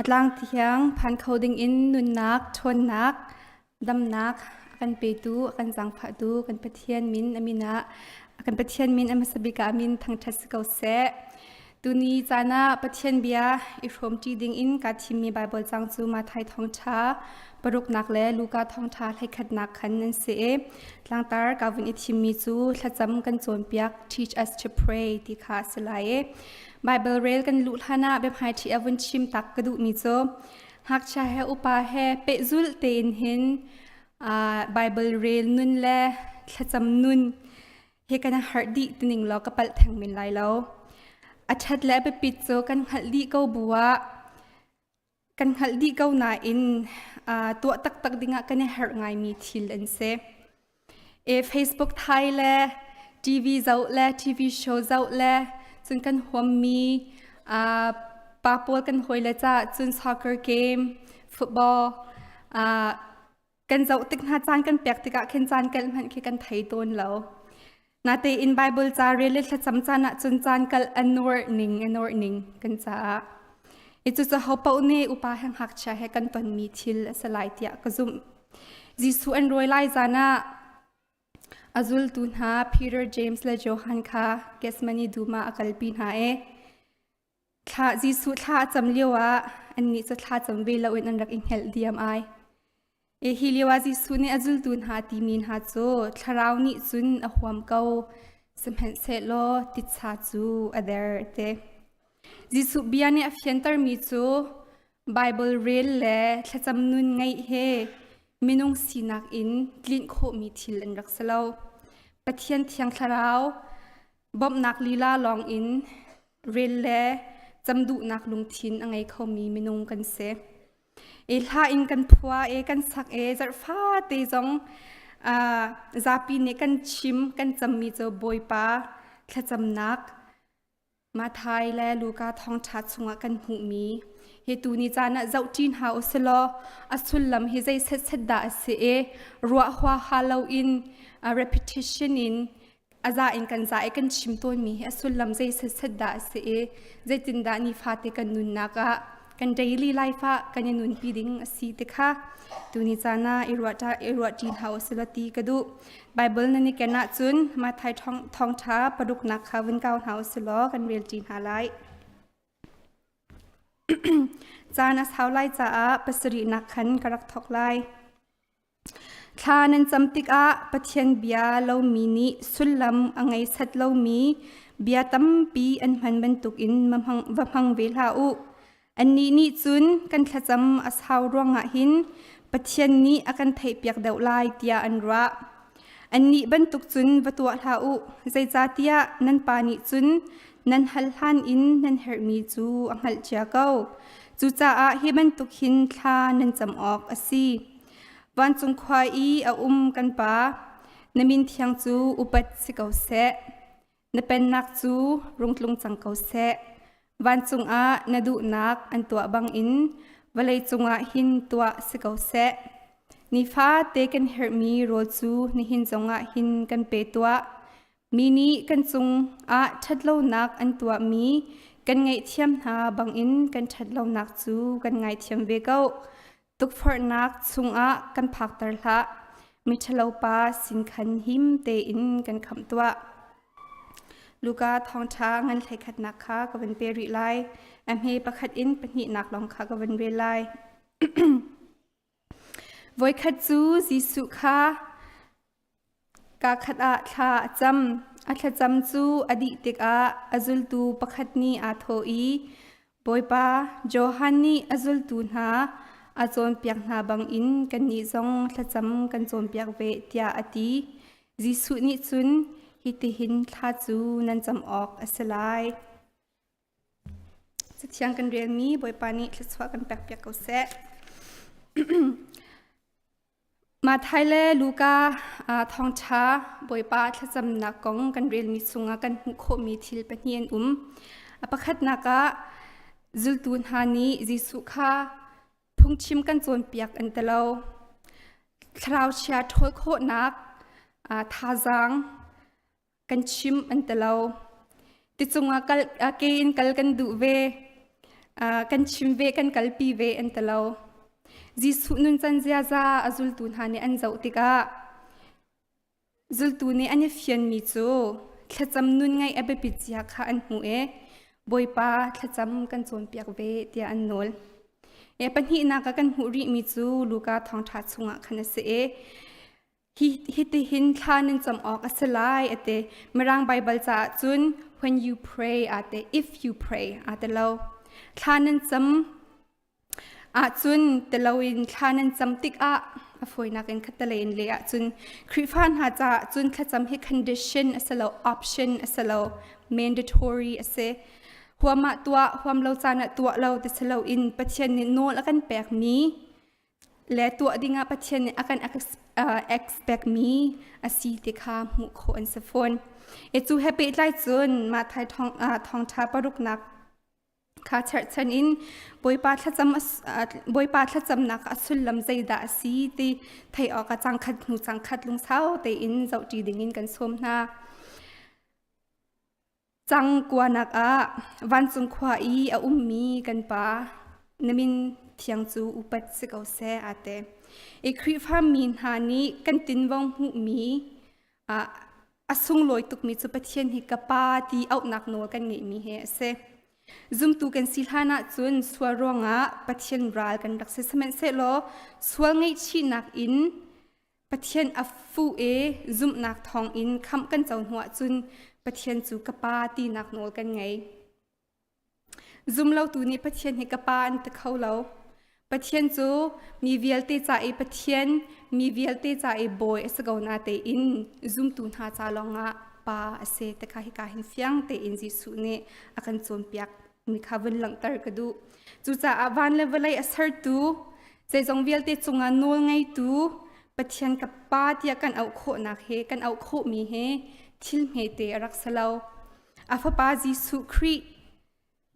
Speaker 2: A tlang thiang phan kho dingin nunnak, ṭhawnnak, damnak a kan petu, a kan zaangfahtu kan Pathian min a min ah kan Pathian min a hmasa bik ah a min thangṭhat si ko seh. Tuni caan ah Pathian bia i hrawmṭi dingin kaa thimmi Baibal cang cu Matthai thawngṭha paruknak le Luka thawngṭha hleikhatnak khan nan si i tlangtar ka vun i thimmi cu thlacam kan cawnpiak teach us to pray ti kha a si lai i Baibal rel kan luh hlan ah biahmaiṭhi a vun chim tak ka duhmi cu ngakchia he upa he pehzulh tein hin Baibal rel nun le thlacam nun he kan harh dih tining law ka palh theng men lai lo. A ṭhat le a biapit cu kan hngalh dih ko bu ah kan hngalh dih ko nain tuah taktak dingah kan i harh ngaimi thil an si. E Facebook thai le TV zoh le TV show zoh le cun kan huammi pa pawl kan hawi le ca cun soccer game, football kan zoh tik hna caan kan pek tikah khin caan kal hmanh khi kan thei tawn lo. Natein Bible ca rel le thlacam caan ah cun caan kal a nuar ning a nuar ning kan caah. I cucu ho paoh nih upa he ngakchia he kan tonmi thil a si lai tiah ka zumh. Jesuh an rawi lai zan ah a zultu hna Peter, James le Johan kha Gethsemane dum ah a kalpi hna i thla Jesuh thla a cam lio ah annih cu thla cam ve loin an rak i hngelh diam ai. E hi lio ah Jesuh nih a zultu hna timi hna cu thlarau nih cun a huam ko, sihmanhsehlaw titsa cu a der te. Jesuh bia nih a fiantermi cu Baibal rel le thlacam nun ngeih he minung sinak in tlinh khawhmi thil an rak si lo. Pathian thiang thlarau bawmhnak lila lawng in rel le cam duhnak lungthin a ngei khomi minung kan si. E hla in kan phua e kan sak e zarhfa te zong zapi nih kan chim kan cammi cu Bawipa thlacamnak Mathai le Luka thawngṭha chungah kan hmuhmi hi tuni caan ah zohṭi hna u silaw a sullam hi zei setset dah a si i ruah huaha loin repetition in a za in kan za i kan chim tawnmi hi a sullam zei setset dah a si i zeitindah nifate kan nunnak ah kan daily life ah kan i nunpi ding a si ti kha tuni caan ah i ruahṭi hna u silaw ti ka duh. Bible nan i ken ahcun Matthai thawngṭha paruknak kha vun kau hna u silaw kan relṭi hna lai. Caan a sau lai caah pasarihnak khan ka rak thawk lai. Thla nan cam tikah Pathian bia lomi nih sullam a ngei set lomi bia tampi an hman bantukin va hmang ve hlah u. Annih nih cun kan thlacam a sau ruangah hin Pathian nih a kan theihpiak deuh lai tiah an ruah. Annih bantuk cun va tuah hlah u, zeicahtiah nan Pa nih cun nan hal hlan in nan herhmi cu a hngalh cia ko. Cucaah hi bantuk hin thla nan cam awk a si. Vancung khua i a um kan Pa, na min thiang cu upat si ko seh. Na pennak cu rung tlung cang ko seh. Vancung ah na duhnak an tuah bangin vawlei cungah hin tuah si ko seh. Nifate kan herhmi rawl cu nihin zongah hin kan pe tuah. Mi nih kan cungah ṭhatlonak an tuahmi kan ngaihthiam hna bangin kan ṭhatlonak cu kan ngaithiam ve ko. Tukforhnak chungah kan phakter hlah. Miṭhalopa sin khan him tein kan khamh tuah. Luka thawngṭha ngan hleikhatnak kha ka van pe rih lai. A hme pakhat in pahnihnak lawng kha ka van rel lai. Voikhat cu Jesuh kha Kaakhat ah thla a cam. A thlacam cu a dih tikah a zultu pakhat nih aa thawh i, Bawipa, Johan nih a zultu hna a cawnpiak hna bangin kannih zong thlacam kan cawnpiak ve, tiah a ti. Jesuh nih cun, Hitihin thla cu nan cam awk a si lai. Cathiang kan relmi Bawipa nih thluachuah kan pekpiak ko seh. Matthai le Luka thawngṭha Bawipa thlacamnak kong kan relmi chungah kan hmuh khawhmi thil pahnih an um. A pakhatnak ah zultu hna nih Jesuh kha phungchim kan cawnpiak an ti lo. Thlarau chia ṭhawl khawhnak thazaang kan chim an ti lo. Ticung ah kal, ke in kal kan duh ve, kan chim ve, kan kalpi ve an ti lo. Jesuh nuncan ziaza a zultu hna nih an zoh tikah zultu nih an i fianmi cu thlacam nun ngaih a biapit zia kha an hmuh i Bawipa thlacam kan cawnpiak ve tiah an nawl. E pahnihnak ah kan hmuh rihmi cu Luka thawngṭha chungah khan a si i Hitihin thla nan cam awk a si lai a ti. Mirang Baibal caah cun when you pray aa ti, if you pray aa ti lo. Thla nan cam ahcun ti loin thla nan cam tikah a fawinak in khattelei in leh ahcun Khrihfa hna caah cun thlacam hi condition a si lo, option a si lo, mandatory a si. Huam ah tuah, huam lo caan ah tuah lo ti si loin Pathian nih nawl a kan pekmi le tuah dingah Pathian nih a kan expect mi a si ti kha hmuh khawh an si fawn. E cu he pehtlai cun Matthai thawngṭha paruknak kha cherhchan in Bawipa thlacam Bawipa thlacamnak a sullam zeidah a si ti theih awkah cangkhat hnu cangkhat lungsau tein zohṭi dingin kan sawm hna. Cang kuanak ah vancung khua i a ummi kan Pa, na min thiang cu upat si ko seh aa ti. I Khrihfa mi hna nih kan tinvo hmuhmi a sunglawi tukmi cu Pathian hi ka Pa ti auhnak nawl kan ngeihmi hi a si. Zumtu kan si hlan ahcun sual ruangah Pathian ral kan rak si. Sihmanhsehlaw sual ngaihchihnak in Pathian a fuh i zumhnak thawngin khamh kan co hnu ahcun Pathian cu ka Pa tinak nawl kan ngei. Zumlotu nih Pathian hi ka Pa an ti kho lo. Pathian cu mi vialte ca i Pathian, mi vialte ca i bawi a si ko na tein zumtu hna ca lawngah Pa a si ti kha hika hin fiang tein Jesuh nih a kan cawnpiak mi kha vun langhter ka duh. Cucaah van le vawlei a sertu Zeizong vialte cungah nawl ngeitu Pathian ka Pa tiah kan auh khawhnak he kan auh khawhmi he thil hmete a rak si lo. A fapa Jesuh Khrih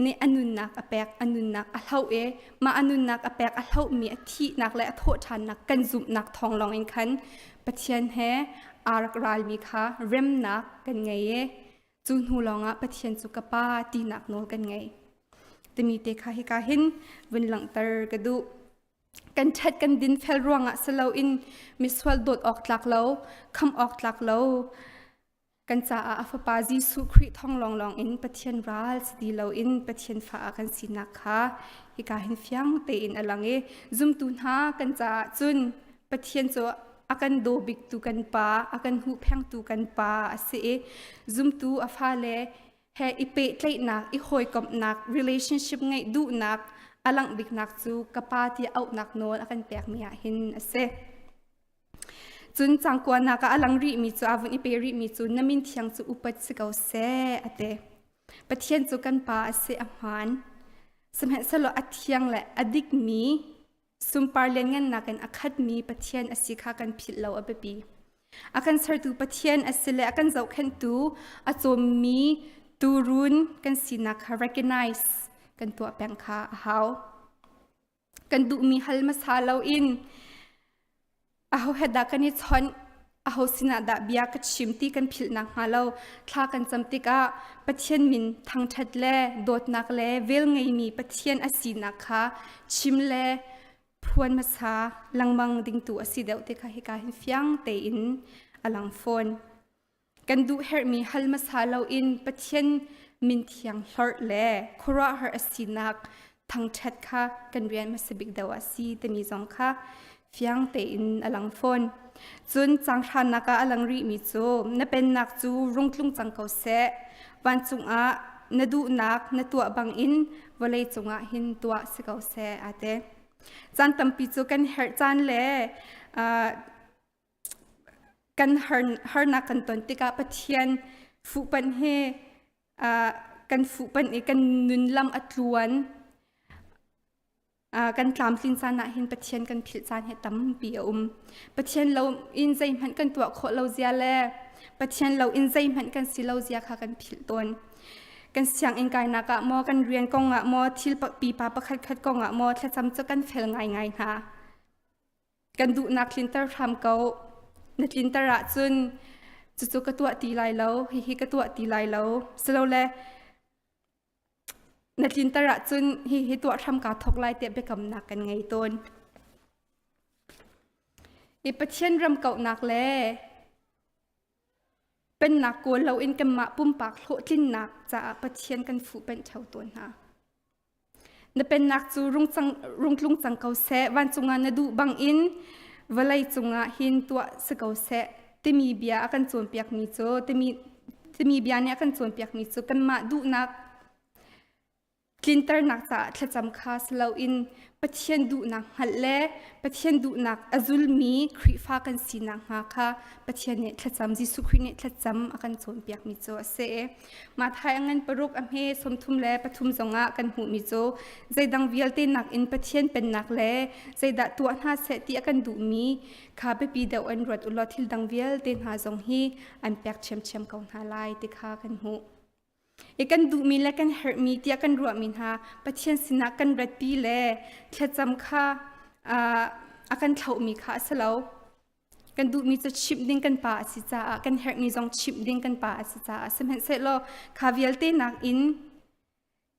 Speaker 2: nih a nunnak a pek, a nunnak a hloh i mah a nunnak a pek a hlohmi a thihnak le a thawhṭhannak kan zumhnak thawng lawng in khan Pathian he aa rak ralmi kha remnak kan ngei i cu hnu lawngah Pathian cu ka Pa tinak nawl kan ngei. Timi te kha hika hin vun langhter ka duh. Kan ṭhat kan din fel ruangah si loin misual dawt awk tlak lo, kham awk tlak lo, kan caah a fapa Jesuh Khrih thawng lawnglawng in Pathian ral si ti loin Pathian fa ah kan sinak kha hika hin fiang tein a lang i zumtu hna kan caah cun Pathian cu A kan daw biktu kan pa, a kan huhphengtu kan pa a si i zumtu a fale he i pehtlaihnak, i hawikomhnak, relationship ngeih duhnak a langh biknak cu ka pa tiah auhnak nawl a kan pekmi ah hin a si. Cun cangkuanak ah a lang rihmi cu a vun i pe rihmi cu na min thiang cu upat si ko seh a ti. Pathian cu kan pa a si a hmaan. Sihmanhsehlaw a thiang le a dikmi sunpar lianngannak in a khatmi Pathian a si kha kan philh lo a biapi. A kan sertu Pathian a si le a kan zohkhenhtu a cawmmi tuurun kan sinak kha recognize kan tuah peng kha a hau. Kan duhmi hal hmasa loin aho he dah kan i chawnh, aho sinah dah bia ka chim ti kan philh nakhnga lo thla kan cam tikah Pathian min thangṭhat le dawtnak le vel ngeimi Pathian a sinak kha chim le phuan hmasa lengmang dingtu a si deuh ti kha hika hin fiang tein a lang fawn. Kan duh herhmi hal hmasa loin Pathian min thiang hlorh le khuaruahhar a sinak thangṭhat kha kan rian hmasa bik deuh a si timi zong kha fiang tein a lang fawn. Cun caanghranak ah a lang rihmi cu na pennak cu rung tlung cang ko seh, vancung ah na duhnak na tuah bangin vawlei cungah hin tuah si ko seh aa ti. Caan tampi cu kan herh caan le kan harnak kan ton tikah Pathian fuhpanh hi kan fuhpanh i kan nun lam a tluan kan tlamtlin caan ah hin Pathian kan philh caan hi tampi a um. Pathian lo in zeihmanh kan tuah khawh lo zia le Pathian lo in zeihmanh kan si lo zia kha kan philh tawn. Kan sianginn kainak ah maw, kan rian kong ah maw, thil pipa pakhat khat kong ah maw thlacam cu kan fel ngaingai hna. Kan duhnak tlinter hram ko. Na tlinter ahcun cucu ka tuah ti lai lo, hihi ka tuah ti lai lo. Silole na tlinter ahcun hihi tuah hram kaa thawk lai tiah biakamnak kan ngei tawn. I Pathian ram kauhnak le pennak kawl loin kanmah pumpak hlawhtlinnak caah Pathian kan fuhpanh ṭheo tawn hna. Na pennak cu rung tlung cang ko seh, vancung ah na duh bangin vawlei cungah hin tuah si ko seh timi bia a kan cawnpiakmi cu timi bia nih a kan cawnpiakmi cu kanmah duhnak tlinternak caah thlacam kha si loin Pathian duhnak hngalh le Pathian duhnak a zulmi Khrihfa kan sinak hnga kha Pathian nih thlacam Jesuh Khrih nih thlacam a kan cawnpiakmi cu a si. Matthai a ngan paruk a hme 33 zongah kan hmuhmi cu zeidang vialte nakin Pathian pennak le zeidah tuah hna seh ti a kan duhmi kha biapi deuh an ruat u law thil dang vialte hna zong hi an pek ṭhiamṭhiam ko hna lai ti kha kan hmuh. I kan duhmi le kan herhmi tiah kan ruahmi hna Pathian sinah kan ratpi le thlacam kha a kan thlauhmi kha a si lo. Kan duhmi cu chimh ding kan pa a si caah kan herhmi zong chimh ding kan pa a si caah sihmanhsehlaw kha vialte nakin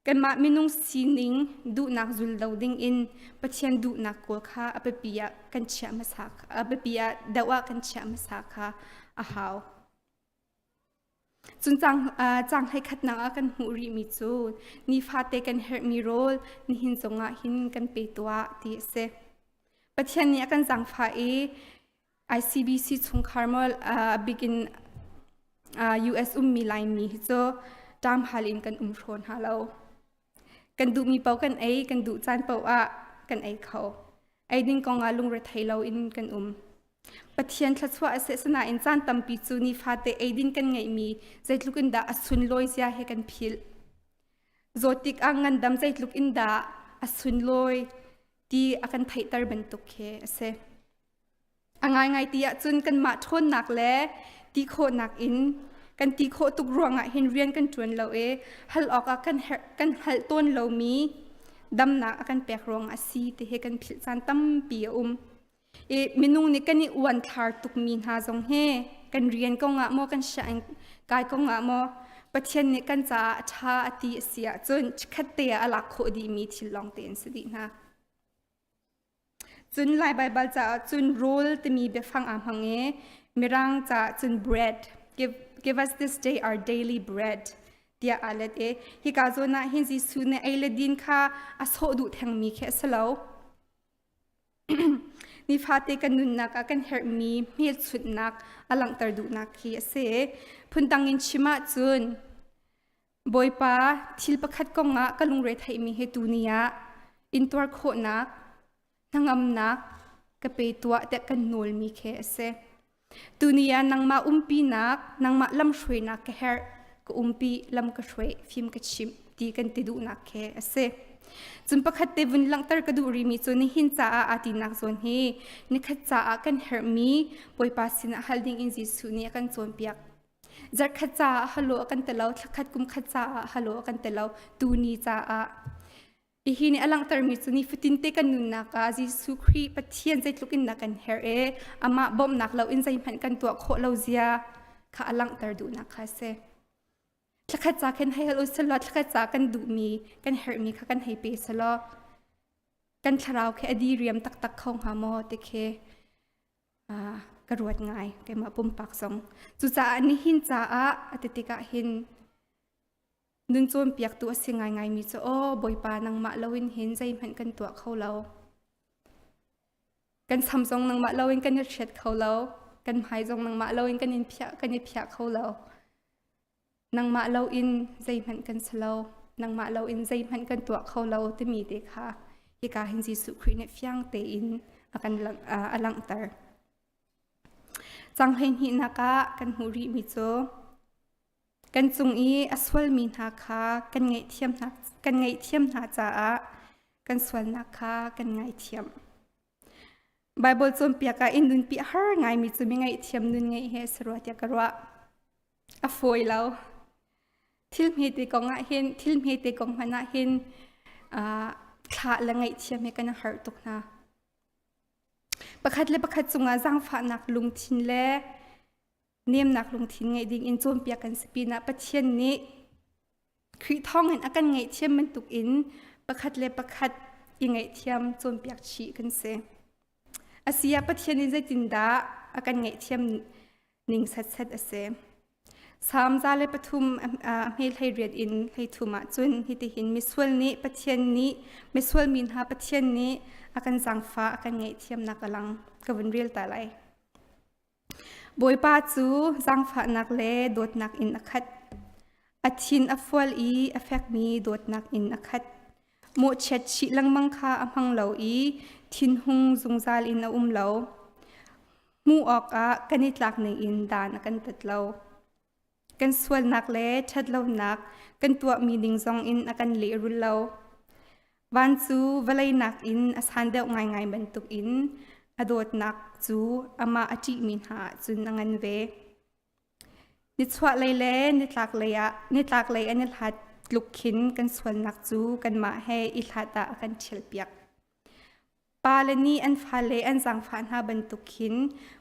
Speaker 2: kanmah minung sining duhnak zul lo ding in Pathian duhnak kawl kha a biapi ah kan chiah hmasa a biapi ah deuh ah kan chiah hmasa kha a hau. Cun caang hleikhatnak ah kan hmuh rihmi cu nifate kan herhmi rawl nihin zongah hin kan pe tuah ti a si. Pathian nih a kan zaangfah i ICBC chungkhar maw a bik in US ummi Laimi hi cu ṭamhal in kan um hraw hna lo. Kan duhmi paoh kan ei, kan duh caan paoh ah kan ei kho. Eiding kong ah lungrethei loin kan um. Pathian thluachuah a si asinain caan tampi cu nifate eidin kan ngeihmi zeitluk in dah a sunlawi zia he kan philh. Zawt tikah ngandam zeitluk in dah a sunlawi ti a kan theihter bantuk khi a si. A ngaingai ti ahcun kanmah ṭhawnnak le ti khawhnak in kan ti khawh tuk ruangah hin rian kan ṭuan lo i hal awkah kan herh kan hngalh tawn lomi damnak a kan pek ruangah a si ti hi kan philh caan tampi a um. I minung nih kan i uanthlar tukmi hna zong hi kan rian kongah maw kan sianginn kai kongah maw Pathian nih kan caah a ṭha a ti a si ahcun chikkhat te ah a lak khawh dihmi thil lawng te an si dih hna. Cun Lai Baibal caah cun rawl timi biafang aa hmang i Mirang caah cun bread give us this day our daily bread tiah aa let i hika zawn ah hin Jesuh nih ei le din kha a sawh duh thengmi khi a si lo. Nifate kan nunnak ah kan herhmi hmelchunhnak a langhter duhnak khi a si. Phundang in chim ahcun Bawipa thil pakhat kong ah ka lungre theihmi hi tuni ah intuar khawhnak, hnangamnak ka pe tuah tiah kan nawlmi khi a si. Tuni ah nangmah umpinak, nangmah lamhruainak ka herh, ka umpi, lam ka hruai, fim ka chimh ti kan ti duhnak khi a si. Cun pakhat te vun langhter ka duh rihmi cu nihin caah aa tinak zawn hi nikhat caah kan herhmi Bawipa sinah hal ding in Jesuh nih a kan cawnpiak. Zarhkhat caah halo a kan ti lo, thlakhat kumkhat caah halo a kan ti lo, tuni caah. Hihi nih a langhtermi cu nifatin te kan nunnak ah Jesuh Khrih Pathian zeitluk in dah kan herh i amah bawmhnak loin zeihmanh kan tuah khawh lo zia kha a langhter duhnak kha a si. Thlakhat ca khin hei hal u selaw thlakhat ca kan duhmi, kan herhmi kha kan hei pe selaw kan thlarau khi a diriam taktak kho hnga maw ti khi ka ruat ngai keimah pumpak zong. Cucaah nihin caah a ti tikah hin Nun cawnpiaktu a si ngaingaimi cu aw Bawipa nangmah loin hin zeihmanh kan tuah kho lo. Kan sam zong nangmah loin kan i hriat kho lo. Kan hmai zong nangmah loin kan in phiah kan i phiah kho lo. Nangmah loin zeihmanh kan si lo. Nangmah loin zeihmanh kan tuah kho lo timi te kha hika hin Jesuh Khrih nih fiang tein a kan a langhter. Cang hleihnihnak ah kan hmuh rihmi cu Kan cung i a sualmi hna kha kan ngaihthiam hna, kan ngaihthiam hna caah kan sualnak kha kan ngaithiam. Baibal cawnpiak ah in nunpi a har ngaimi cu mi ngaihthiam nun ngeih hi a si rua tiah ka ruah. A fawi lo. Thil hmete kong ah hin, thil hmete kong hmanh ah hin thlah le ngaihthiam hi kan har tuk hna. Pakhat le pakhat cungah zaangfahnak lungthin le nemnak lungthin ngeih ding in cawnpiak kan si pinah Pathian nih Khrih thawngin a kan ngaihthiam bantuk in pakhat le pakhat i ngaihthiam cawnpiak chih kan si. Asi ah Pathian nih zeitindah a kan ngaihthiam ning setset a si. Salm 103 a hme 18 in 13 ah cun hitihin misual nih Pathian nih misual mi hna Pathian nih a kan zaangfah a kan ngaihthiamnak a lang ka vun rel ta lai. Bawipa cu zaangfahnak le dawtnak in a khat. A thin a fual i a fekmi dawtnak in a khat. Mawhchiat chih lengmang kha a hmang lo i thinhung zungzal in a um lo. Hmuh awkah kan i tlak ningin dan a kan tat lo. Kan sualnak le ṭhatlonak kan tuahmi ding zongin a kan lehrul lo. Van cu vawlei nakin a san deuh ngaingai bantukin a dawtnak cu amah a ṭihmi hna ahcun a ngan ve. Nichuahlei le nitlaklei ah nitlaklei an i hlat tluk khin kan sualnak cu kanmah he i hlat ah a kan ṭhialpiak. Pale nih an fale an zaangfah hna bantuk khin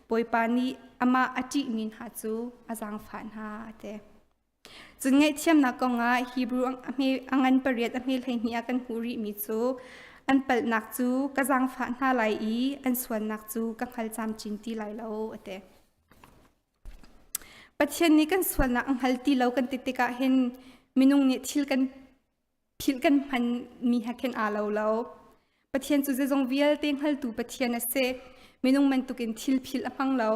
Speaker 2: Bawipa nih amah a ṭihmi hna cu a zaangfah hna a ti. Cun ngaihthiamnak kongah Hebrew a ngan pariat a hme 12 ah kan hmuh rihmi cu an palhnak cu ka zaangfah hna lai i an sualnak cu ka hngal camcin ti lai lo a ti. Pathian nih kan sualnak a hngal ti lo kan ti tikah hin minung nih thil kan philh kan hmanmi he khin aa lo lo. Pathian cu zeizong vialte hngaltu Pathian a si. Minung bantukin thil philh a hmang lo.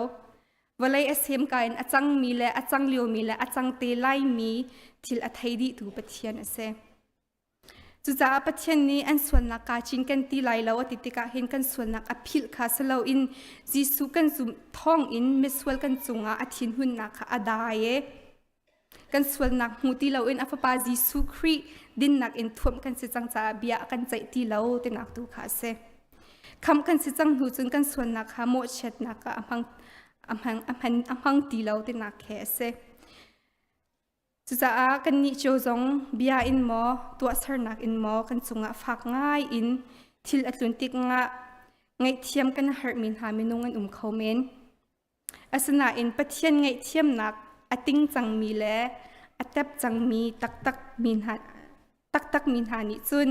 Speaker 2: Vawlei a semka in a cangmi le a cang liomi le a cang te laimi thil a thei dihtu Pathian a si. Cucaah Pathian nih an sualnak kaa cinken ti lai lo a ti tikah hin kan sualnak a philh kha si loin Jesuh kan zumh thawngin misual kan cungah a thinhunnak kha a dai i kan sualnak hmu ti loin a fapa Jesuh Khrih dinnak in thuamh kan si cang caah bia a kan ceih ti lo tinak tu kha a si. Khamh kan si cang hnu cun kan sualnak kha mawhchiatnak ah a hmang a hmang a hman a hmang ti lo tinak he a si. Cucaah kannih cio zong bia in maw tuahsernak in maw kan cungah fak ngai in thil a tlun tik ngah ngaihthiam kan herhmi hna minung an um kho men. Asinain Pathian ngaihthiamnak a ting cangmi le a tep cangmi taktak mi hna taktak mi hna nih cun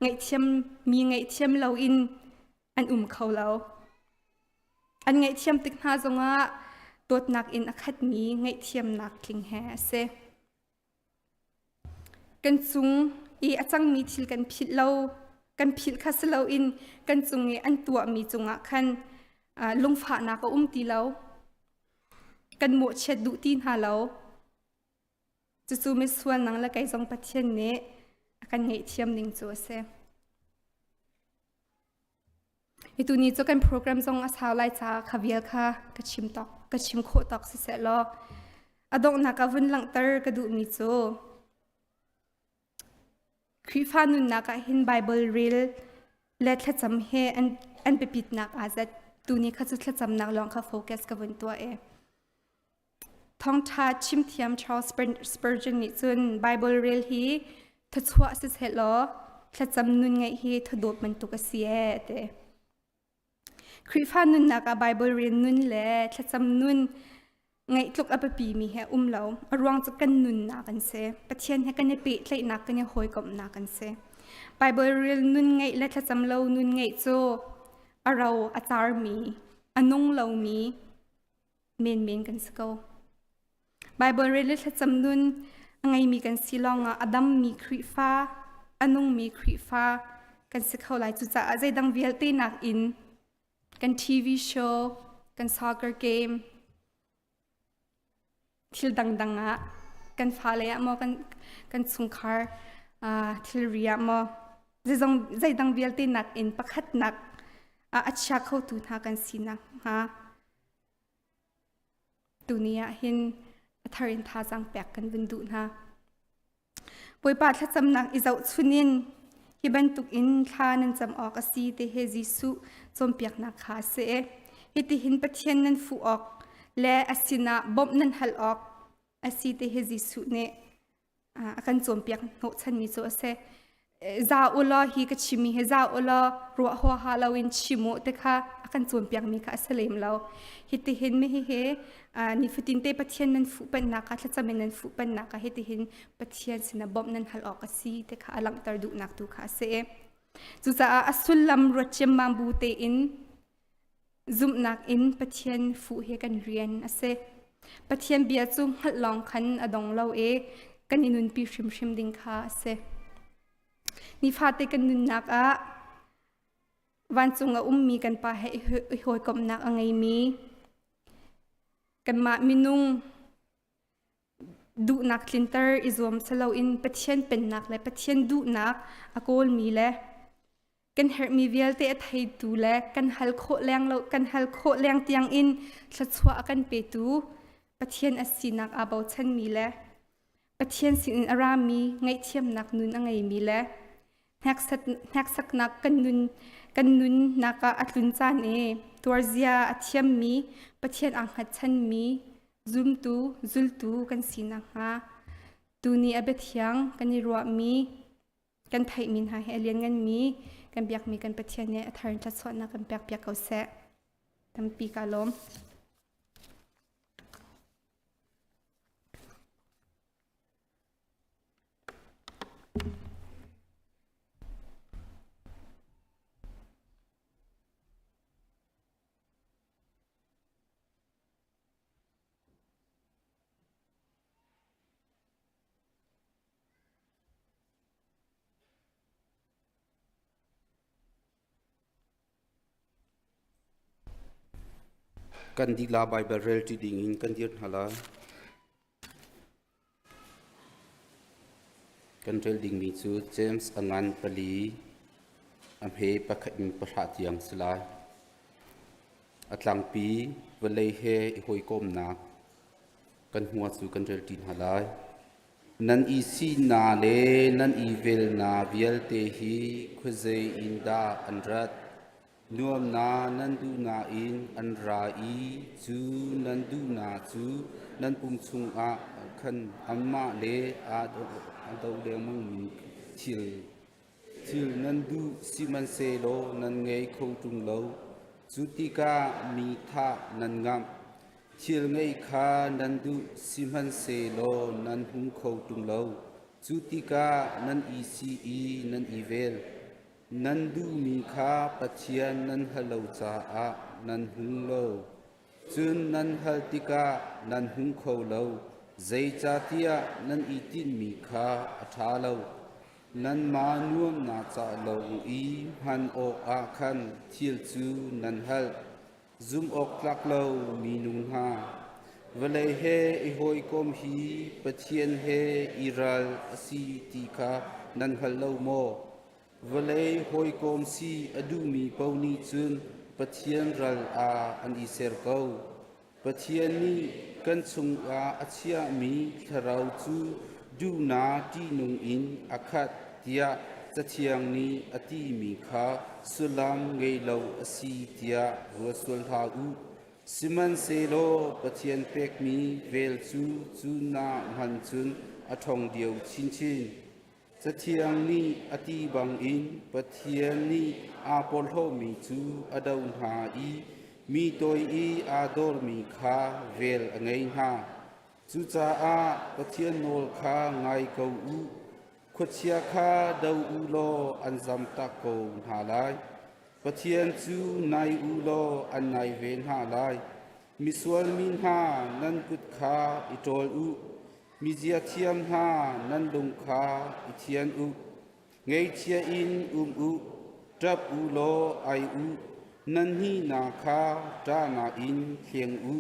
Speaker 2: ngaihthiam mi ngaihthiam loin an um kho lo. An ngaihthiam tik hna zongah dawtnak in a khatmi ngaihthiamnak tling he a si. Kan cung i a cangmi thil kan philh lo, kan philh kha si loin kan cung i an tuahmi cungah khan. Lungfahnak a um ti lo. Kan mawhchiat duh ti hna lo. Cucu misual nang le kei zong Pathian nih a kan ngaihthiam ning cu a si. Itu ni cu kan program zong a sau lai caah kha vial kha ka chim tok ka chim khawh tawk siseh law a donghnak ah vun langhter ka duhmi cu Khrihfa nunnak ah hin Bible rel le thlacam he an biapitnak aa zat. Tuni kha cu thlacamnak lawng kha focus ka vun tuah e. Thawngṭha chimthiam Charles Spurgeon nih cun Bible rel hi thachuah siseh law thlacam nun ngeih hi thadawt bantuk a si ee a ti. Khrihfa nunnak ah Bible rel nun le thlacam nun ngeih tluk a biapimi he um lo. A ruang cu kan nunnak an si. Pathian he kan i pehtlaihnak, kan i hawikomhnak an si. Bible rel nun ngeih le thlacam lo nun ngeih cu a ro a carmi, a nung lomi menmen kan si ko. Bible rel le thlacam nun a ngeimi kan si lawngah a dammi Khrihfa, a nungmi Khrihfa kan si kho lai. Cucaah zeidang vialte nakin kan TV show, kan soccer game, thil dangdang ah kan fale ah maw kan chungkhar thilri ah maw zeizong zeidang vialte nakin pakhatnak a chia khotu hna kan sinak hnga Tuni ah hin a thar in thazaang pek kan vun duh hna. Bawipa thlacamnak i zohchun in hi bantuk in thla nan cam awk a si ti he Jesuh cawnpiaknak kha a si. Hitihin Pathian nan fuh awk le a sinah bawmh nan hal awk a si ti he Jesuh nih a kan cawnpiak hnawhchanmi cu a si. Za ulaw hi ka chimmi hi za ulaw ruah huaha loin chim u ti kha a kan cawnpiakmi kha a si lem lo. Hitihin mi hihi nifatin te Pathian nan fuh pennak ah thlacam in nan fuh pennak ah hitihin Pathian sinah bawmh nan hal awk a si ti kha a langhter duhnak tu kha a si. Cucaah a sullam ruat ciammam bu tein Zumhnak in Pathian fuh hi kan rian a si. Pathian bia cu hngalh lawng khan a dong lo i kan i nunpi hrimhrim ding kha a si. Nifate kan nunnak ah vancung a ummi kan Pa he i hawikomhnak a ngeimi kanmah minung duhnak tlinter i zuam si loin Pathian pennak le Pathian duhnak a kawlmi le kan herhmi vialte a theitu le kan hal khawh leng lo kan hal khawh leng tiang in thluachuah a kan petu Pathian a sinak aa bochanmi le Pathian sinin a rami ngaihthiamnak nun a ngeimi le hneksaknak kan nun kan nunnak ah a tlun caan i tuarzia a thiammi Pathian aa hngatchanmi zumtu zultu kan si nakhnga tuni a biathiang kan i ruahmi kan theihmi hna hi a liannganmi kan biakmi kan Pathian nih a thar in thluachuahnak kan pekpiak ko seh. Tampi ka lawm.
Speaker 6: Kan lila Baibal rel ṭi dingin kan dir hna lai. Kan rel dingmi cu James a ngan pali a hme pakhat in pahra tiang si lai. A tlangpi vawlei he i hawikomnak kan hmua cu kan rel ṭi hna lai. Nan i sinak le nan i velnak vialte hi khuazei in dah an rat? Nuamnak nan duhnak in an ra i cu nan duhnak cu nan pum chungah khan anmah le aa do lengmangmi thil thil nan duh sihmanhsehlaw nan ngei kho ṭung lo. Cu tikah mi thah nan ngamh. Thil ngeih kha nan duh sihmanhsehlaw nan hmu kho ṭung lo. Cu tikah nan i si i nan i vel. Nan duhmi kha Pathian nan hal lo caah nan hmu lo. Cun nan hal tikah nan hmu kho lo, zeicahtiah nan i tinhmi kha a ṭha lo. Nanmah nuamhnak ca lawng i hman awkah khan thil cu nan hal. Zumh awk tlak lo minu hna, vawlei he i hawikom hi Pathian he i ral a si ti kha nan hngal lo maw? Vawlei hawikom si a duhmi paoh nih cun Pathian ral ah an i ser ko. Pathian nih kan chungah a chiahmi thlarau cu duhnak ṭihnung in a khat tiah Cathiang nih a timi kha sullam ngei lo a si tiah ruat sual hlah u. Sihmanhsehlaw Pathian pekmi vel cu cu na hman cun a ṭhawng deuh chinchin. Cathiang nih a ti bangin Pathian nih aa porhlawmi cu a doh hna i mi toi i aa dormi kha vel a ngei hna. Cucaah Pathian nawl kha ngai ko u. Khuachia kha do u law an zamtak ko hna lai. Pathian cu nai u law an nai ve hna lai. Misual mi hna nan kut kha i ṭawl u. Mi ziathiam hna nan lung kha i thian u. Ngeichia in um u, ṭap u law ai u. Nan hihnak kha ṭahnak in thleng u.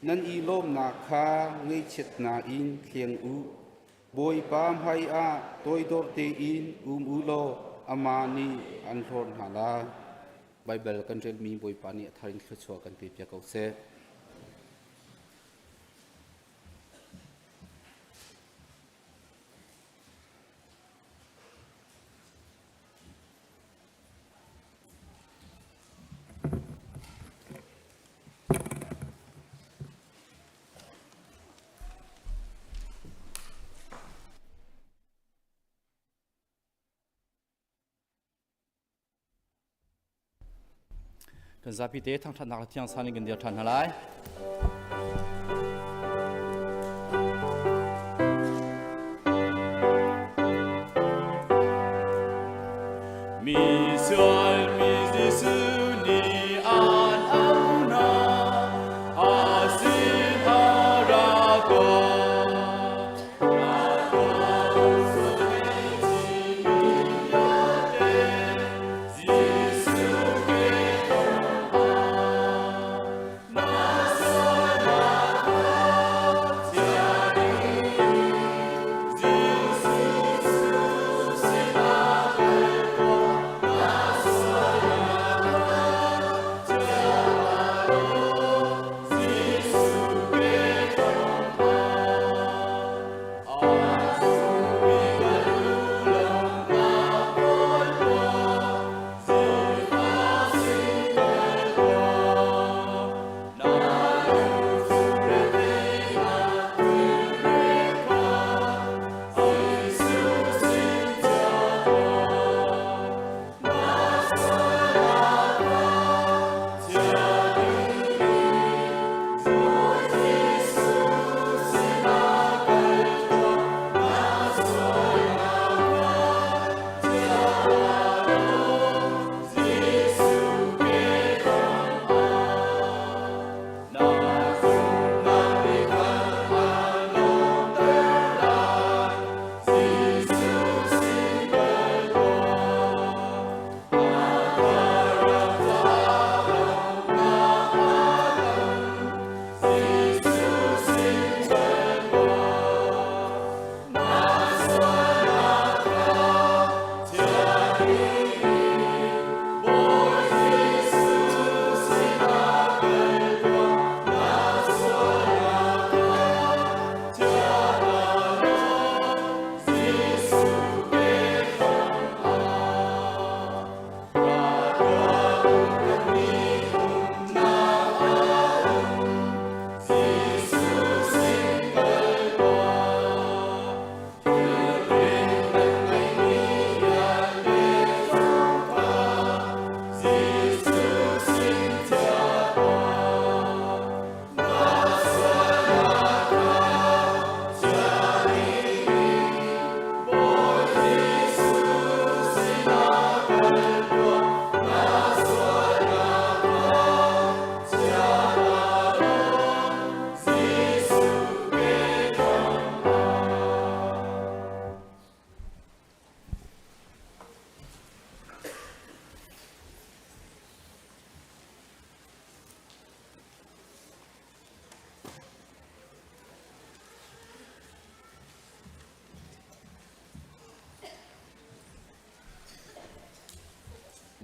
Speaker 6: Nan i lawmnak kha ngaihchiatnak in thleng u. Bawipa hmaiah toidor tein um u law amah nih an hlawt hna lai. Baibal kan relmi Bawipa nih a thar in thluachuah kan pe piak ko seh. Kan zapi te thangṭhatnak le thiang san in kan dir ṭhan hna lai. Mi sual mi Jesuh nih an auh hna, a sin a ra tuah.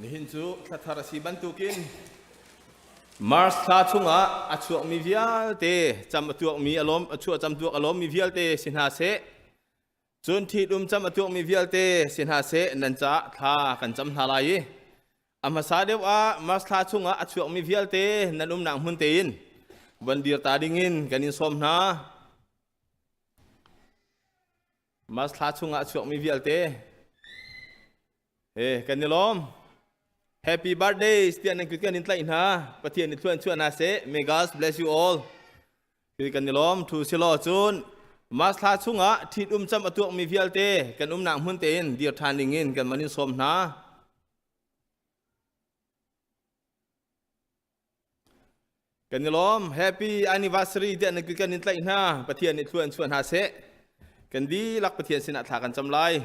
Speaker 8: Nihin cu thla thar a si bantukin Mars thla chungah a chuakmi vialte cam a tuakmi a lawm a chuah cam tuak a lawmmi vialte si hna seh. Cun ṭhitum cam a tuakmi vialte si hna seh nan caah thla kan cam hna lai i a hmasa deuh ah Mars thla chungah a chuakmi vialte nan umnak hmun tein van dir ta dingin kan in sawm hna. Mars thla chungah a chuakmi vialte He kan i lawm. Happy birthday tiah nan kut kan in tlaih hna. Pathian nih thluan chuah hna seh. May God bless you all. Hi kan i lawm. Thu silaw cun Mars thla chungah ṭhit um cam a tuakmi vialte kan umnak hmun tein dir ṭhan dingin kan man in sawm hna. Kan i lawm. Happy anniversary tiah nan kut kan in tlaih hna. Pathian nih thluan chuah hna seh. Kan dihlak Pathian sinah thla kan cam lai.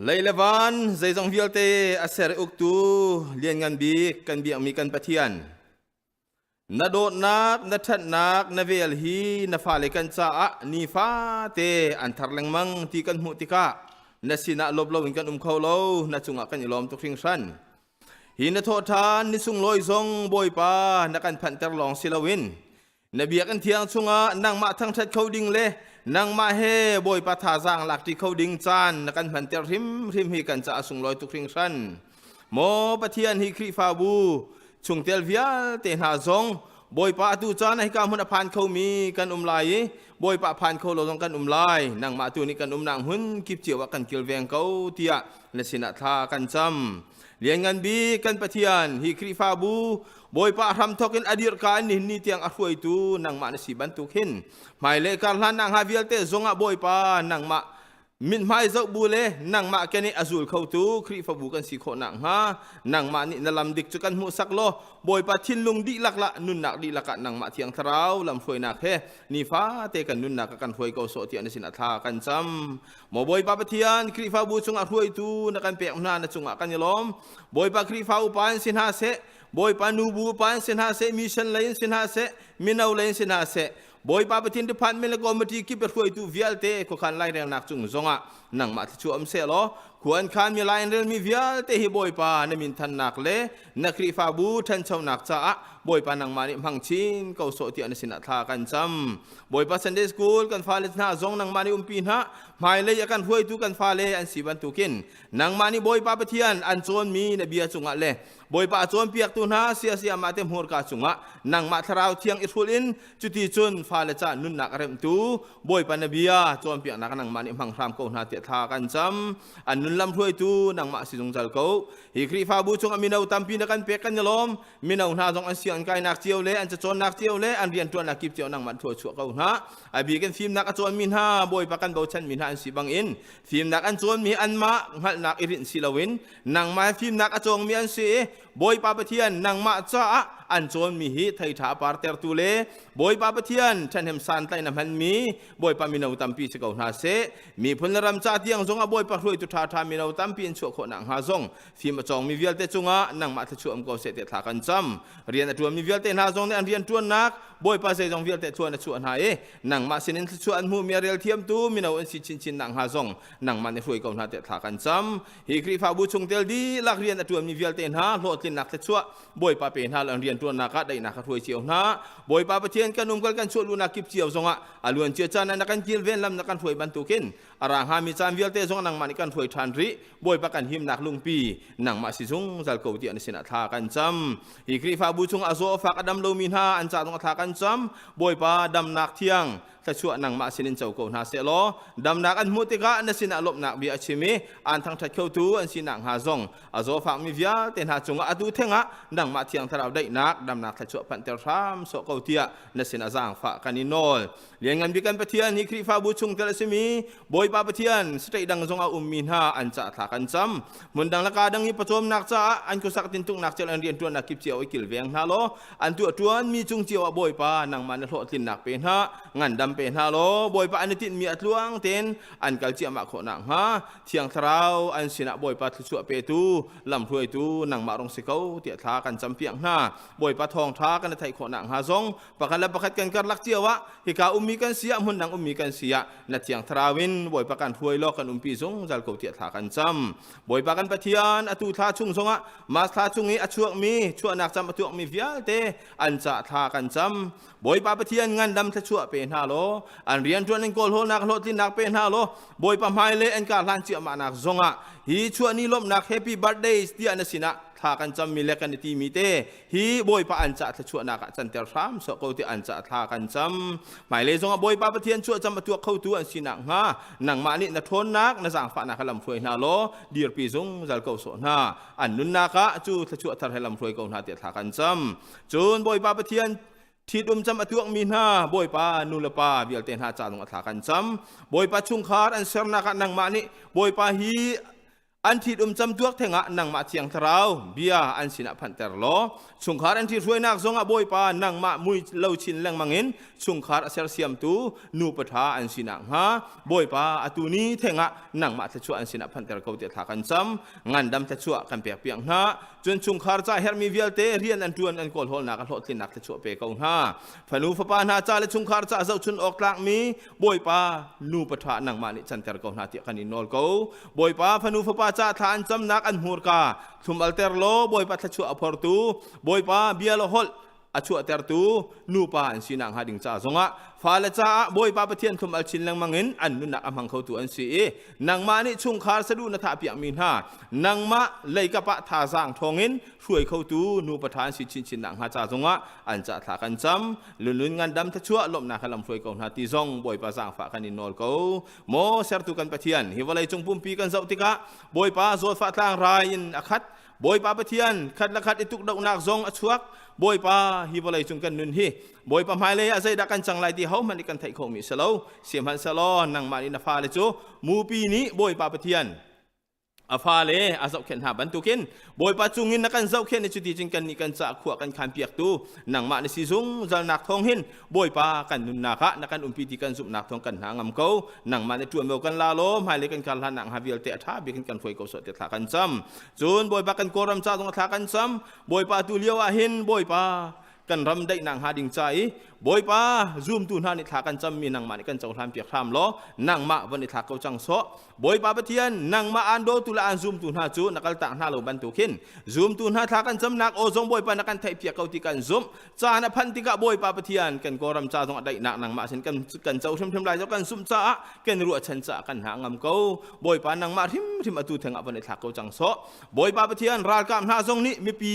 Speaker 8: Lei le van zeizong vialte a ser i uktu lianngan bik kan biakmi kan Pathian. Na dawtnak, na ṭhatnak, na vel hi na fale kan caah nifate an thar lengmang ti kan hmuh tikah na sinah lawp loin kan um kho lo, na cungah kan i lawm tuk hringhran. Hi na thawhṭhan ni sunglawi zong Bawipa na kan phanhter lawng si loin Na biakinn thiang chungah nangmah thangṭhat kho ding le nangmah he Bawipa thazaang lakṭi kho ding caan na kan hmanter hrimhrim hi kan caah sunglawi tuk hringhran. Maw Pathian hi Khrihfabu chungtel vialte hna zong Bawipa atu caan ah hika hmun a phan khomi kan um lai i Bawipa a phan kho lo zong kan um lai. Nangmah tu nih kan umnak hmun kip cio ah kan kilveng ko tiah na sinah thla kan cam. Lianngan bik kan Pathian hi Khrihfabu Bawipa hramthawk in a dirhka in nihin ni tiang a hruaitu nangmah na si bantuk hin hmailei kar hlan nak hnga vialte zongah Bawipa nangmah mithmai zoh bu le nangmah ken i a zul khotu Khrihfabu kan si khawh nakhnga nangmah nih na lam dik cu kan hmuhsak law Bawipa thinlung dihlak lah nunnak dihlak ah nangmah Thiang Thlarau lamhruainak he nifate kan nunnak ah kan hruai ko sawh tiah na sinah thla kan cam. Maw Bawipa Pathian, Khrihfabu chungah hruaitu na kan pek hna na cungah kan i lawm. Bawipa Khrihfa upa in si hna seh, Bawipa nubu upa in si hna seh, mission lei in si hna seh, mino lei in si hna seh, Bawipa Pathian department le committee kip hruaitu vialte khuakhan lairelnak cung zongah nangmah thluachuah um seh law khua an khan mi lai an relmi vialte hi Bawipa na min thannak le na Khrihfabu ṭhanchonak caah Bawipa nangmah nih hmang chin ko sawh tiah na sinah thla kan cam. Bawipa Sunday School kan fale hna zong nangmah nih umpi hna hmailei a kan hruaitu kan fale an si bantukin nangmah nih Bawipa Pathian an cawnmi na bia cungah le Bawipa a cawnpiaktu hna siasia mah te hmurka cungah nangmah thlarau thiang i hrul in cuti cun fale ca nunnak a remhtu Bawipa na bia cawnpiaknak nangmah nih hmang hram ko hna tiah thla kan cam an nun lam hruaitu nangmah si zungzal ko hi Khrihfabu chungah mino tampi na kan pek kan i lawm Mino hna zong an sianginn kainak cio le an cacawnnak cio le an rianṭuannak kip cio nangmah thua chuah ko hna. A bik in fimnak a cawnmi hna Bawipa kan bochanmi hna an si bangin fimnak an cawnmi anmah hngalhnak i rinh si loin nangmah fimnak a cawngmi an si i Bawipa Pathian nangmah caah an cawnmi hi thei ṭha a partertu le Bawipa Pathian ṭhahnem santlaih na hmanmi Bawipa mino tampi si ko hna seh. Miphun le ram ca tiang zongah Bawipa hruaitu ṭhaṭha mino tampi in chuah khawh nakhnga zong Fim a cawngmi vialte cungah nangmah thluachuah um ko seh tiah thla kan cam. Rian a ṭuanmi vialte hna zong nih an rian ṭuannak Bawipa zeizong vialte thluan a chuah hna i nangmah sinin thluachuah an hmuhmi a rel thiamtu mino an si chinchin nakhnga zong nangmah nih hruai ko hna tiah thla kan cam. Hi Khrihfabu chungtel dihlak rian a ṭuanmi vialte hna hlawhtlinnak thluachuah Bawipa pe hna an rian ṭuannak ah daihnak a hruai cio hna. Bawipa Pathian kan umkal kan chuah luhnak kip cio zongah a luan cia caan ah na kan kilven lam na kan hruai bantukin a ra hngami caan vialte zong nangmah nih kan hruai ṭhan rih Bawipa kan himnak lungpi nangmah si zungzal ko tiah na sinah thla kan cam hi Khrihfabu chung a zaw fak a dam lomi hna an ca zong thla kan cam Bawipa damnak thiang thluachuah nangmah sinin co ko hna seh law damnak an hmuh tikah na sinah lawmhnak bia a chim i aan thangṭhat khotu an si nakhnga zong a zaw fakmi vialte hna cungah atu thengah nangmah thiang thlarau daihnak damnak thluachuah phanhter hram sawh ko tiah na sinah zaangfah kan i nawl Lianngan bik kan Pathian hi Khrihfabu chungtel a simi Bawipa Pathian state dang zong a ummi hna an ca thla kan cam. Hmun dang le ka dang i pawcawmnak caah an khuasak tintuknak cio an rianṭuannak kip cio i kilveng hna law an tuah ṭuanmi cung cio ah Bawipa nangmah na hlawhtlinnak pe hna. Ngandam pe hna law Bawipa an i tinhmi a tluang tein an kal ciahmah khawh nakhnga Thiang Thlarau an sinah Bawipa thluachuah petu lamhruaitu nangmah rung si ko tiah thla kan campiak hna. Bawipa thawngṭha kan i theih khawh nakhnga zong pakhat le pakhat kan karlak cio ah hika ummi kan si ah hmun dang ummi kan si ah na Thiang Thlarau in Bawipa kan hruai law kan umpi zungzal ko tiah thla kan cam. Bawipa kan Pathian atu thla chung zongah Mas thla chung i a chuakmi chuahnak cam a tuakmi vialte an ca thla kan cam. Bawipa Pathian ngandam thluachuah pe hna law an rianṭuan in kawlhawlnak hlawhtlinnak pe hna law Bawipa hmai le an kar hlan ciahmahnak zongah hi chuahni lawmhnak happy birthday tiah na sinah thla kan cammi le kan i timi te hi Bawipa an cah thluachuahnak ah canter hram sawh ko ti an cah thla kan cam. Hmailei zongah Bawipa Pathian chuahcam a tuak khotu an si nakhnga nangmah nih na ṭhawnnak na zaangfahnak he lamhruai hna law dirpi zungzal ko sawh hna. An nunnak ah cu thluachuah thar he lamhruai ko hna tiah thla kan cam. Cun Bawipa Pathian ṭhitum cam a tuakmi hna Bawipa nu le pa vialte hna ca zong a thla kan cam. Bawipa chungkhar an sernak ah nangmah nih Bawipa hi an ṭhitum cam tuak thengah nangmah Thiang Thlarau bia an sinah phanhter law chungkhar an ṭhithruainak zongah Bawipa nangmah mui lo chin lengmang in chungkhar a sersiamtu nu paṭha an si nakhnga Bawipa atu ni thengah nangmah thluachuah an sinah phanhter ko tiah thla kan cam. Ngandam thluachuah kan pek piak hna. Cun chungkhar ca herhmi vialte rian an ṭuan an kawlhawlnak a hlawhtlinnak thluachuah pe ko hna. Fanu fapa hna ca le chungkhar ca zohchun awk tlakmi Bawipa nu paṭha nangmah nih canter ko hna tiah kan in nawl ko. Bawipa fanu fapa ca thla an camnak an hmurka thlum alter law Bawipa thluachuah a phortu Bawipa bia le holh a chuahtertu nupa an si nakhnga ding ca zongah fale caah Bawipa Pathian thlum al chin lengmang in an nunnak a hmang khotu an si i nangmah nih chungkhar saduh na thahpiakmi hna nangmah leikap ah thazaang thawngin hruai khotu nupa ṭha an si chinchin nakhnga ca zongah an ca thla kan cam lunlun ngandam thluachuah lawmhnak he lamhruai ko hna ti zong Bawipa zaangfah kan in nawl ko maw sertu kan Pathian hi vawlei cung pumpi kan zoh tikah Bawipa zawtfah tlangrai in a khat Bawipa Pathian khat le khat i tukdohnak zong a chuak. Bawipa hi vawlei cung kan nun hi Bawipa hmailei ah zeidah kan cang lai ti hohmanh nih kan theih khomi si lo. Sihmanhsehlaw nangmah nih na fale cu mupi nih Bawipa Pathian a fale a zohkhenh hna bantukin Bawipa cungin na kan zohkhenh i cuti cun kannih kan ca khua kan khan piaktu nangmah na si zungzalnak thawng hin Bawipa kan nunnak ah na kan umpi ti kan zumhnak thawng kan hna ngam ko. Nangmah nih ṭuanvo kan la law hmailei kan kar hlan nak hnga vialte a ṭha bik in kan hruai ko sawh ti thla kan cam. Cun Bawipa kan Kawlram ca zong thla kan cam. Bawipa tu lio ah hin Bawipa kan ram daihnak hnga ding ca i Bawipa zumtu hna nih thla kan cammi nangmah nih kan cohlan piak hram law nangmah von i thlak ko cang sawh. Bawipa Pathian nangmah aan dawtu le aan zumtu hna cu na kaltak hna lo bantuk hin zumtu hna thla kan camnak aw zong Bawipa na kan theih piak ko ti kan zumh. Caan a phanh tikah Bawipa Pathian kan Kawlram ca zong a daihnak nangmah sin kan kan co hrimhrim lai zo kan zumh caah kan ruahchan caah kan hna ngam ko. Bawipa nangmah hrimhrim atu theng ah von i thlak ko cang sawh. Bawipa Pathian ralkap hna zong nih mipi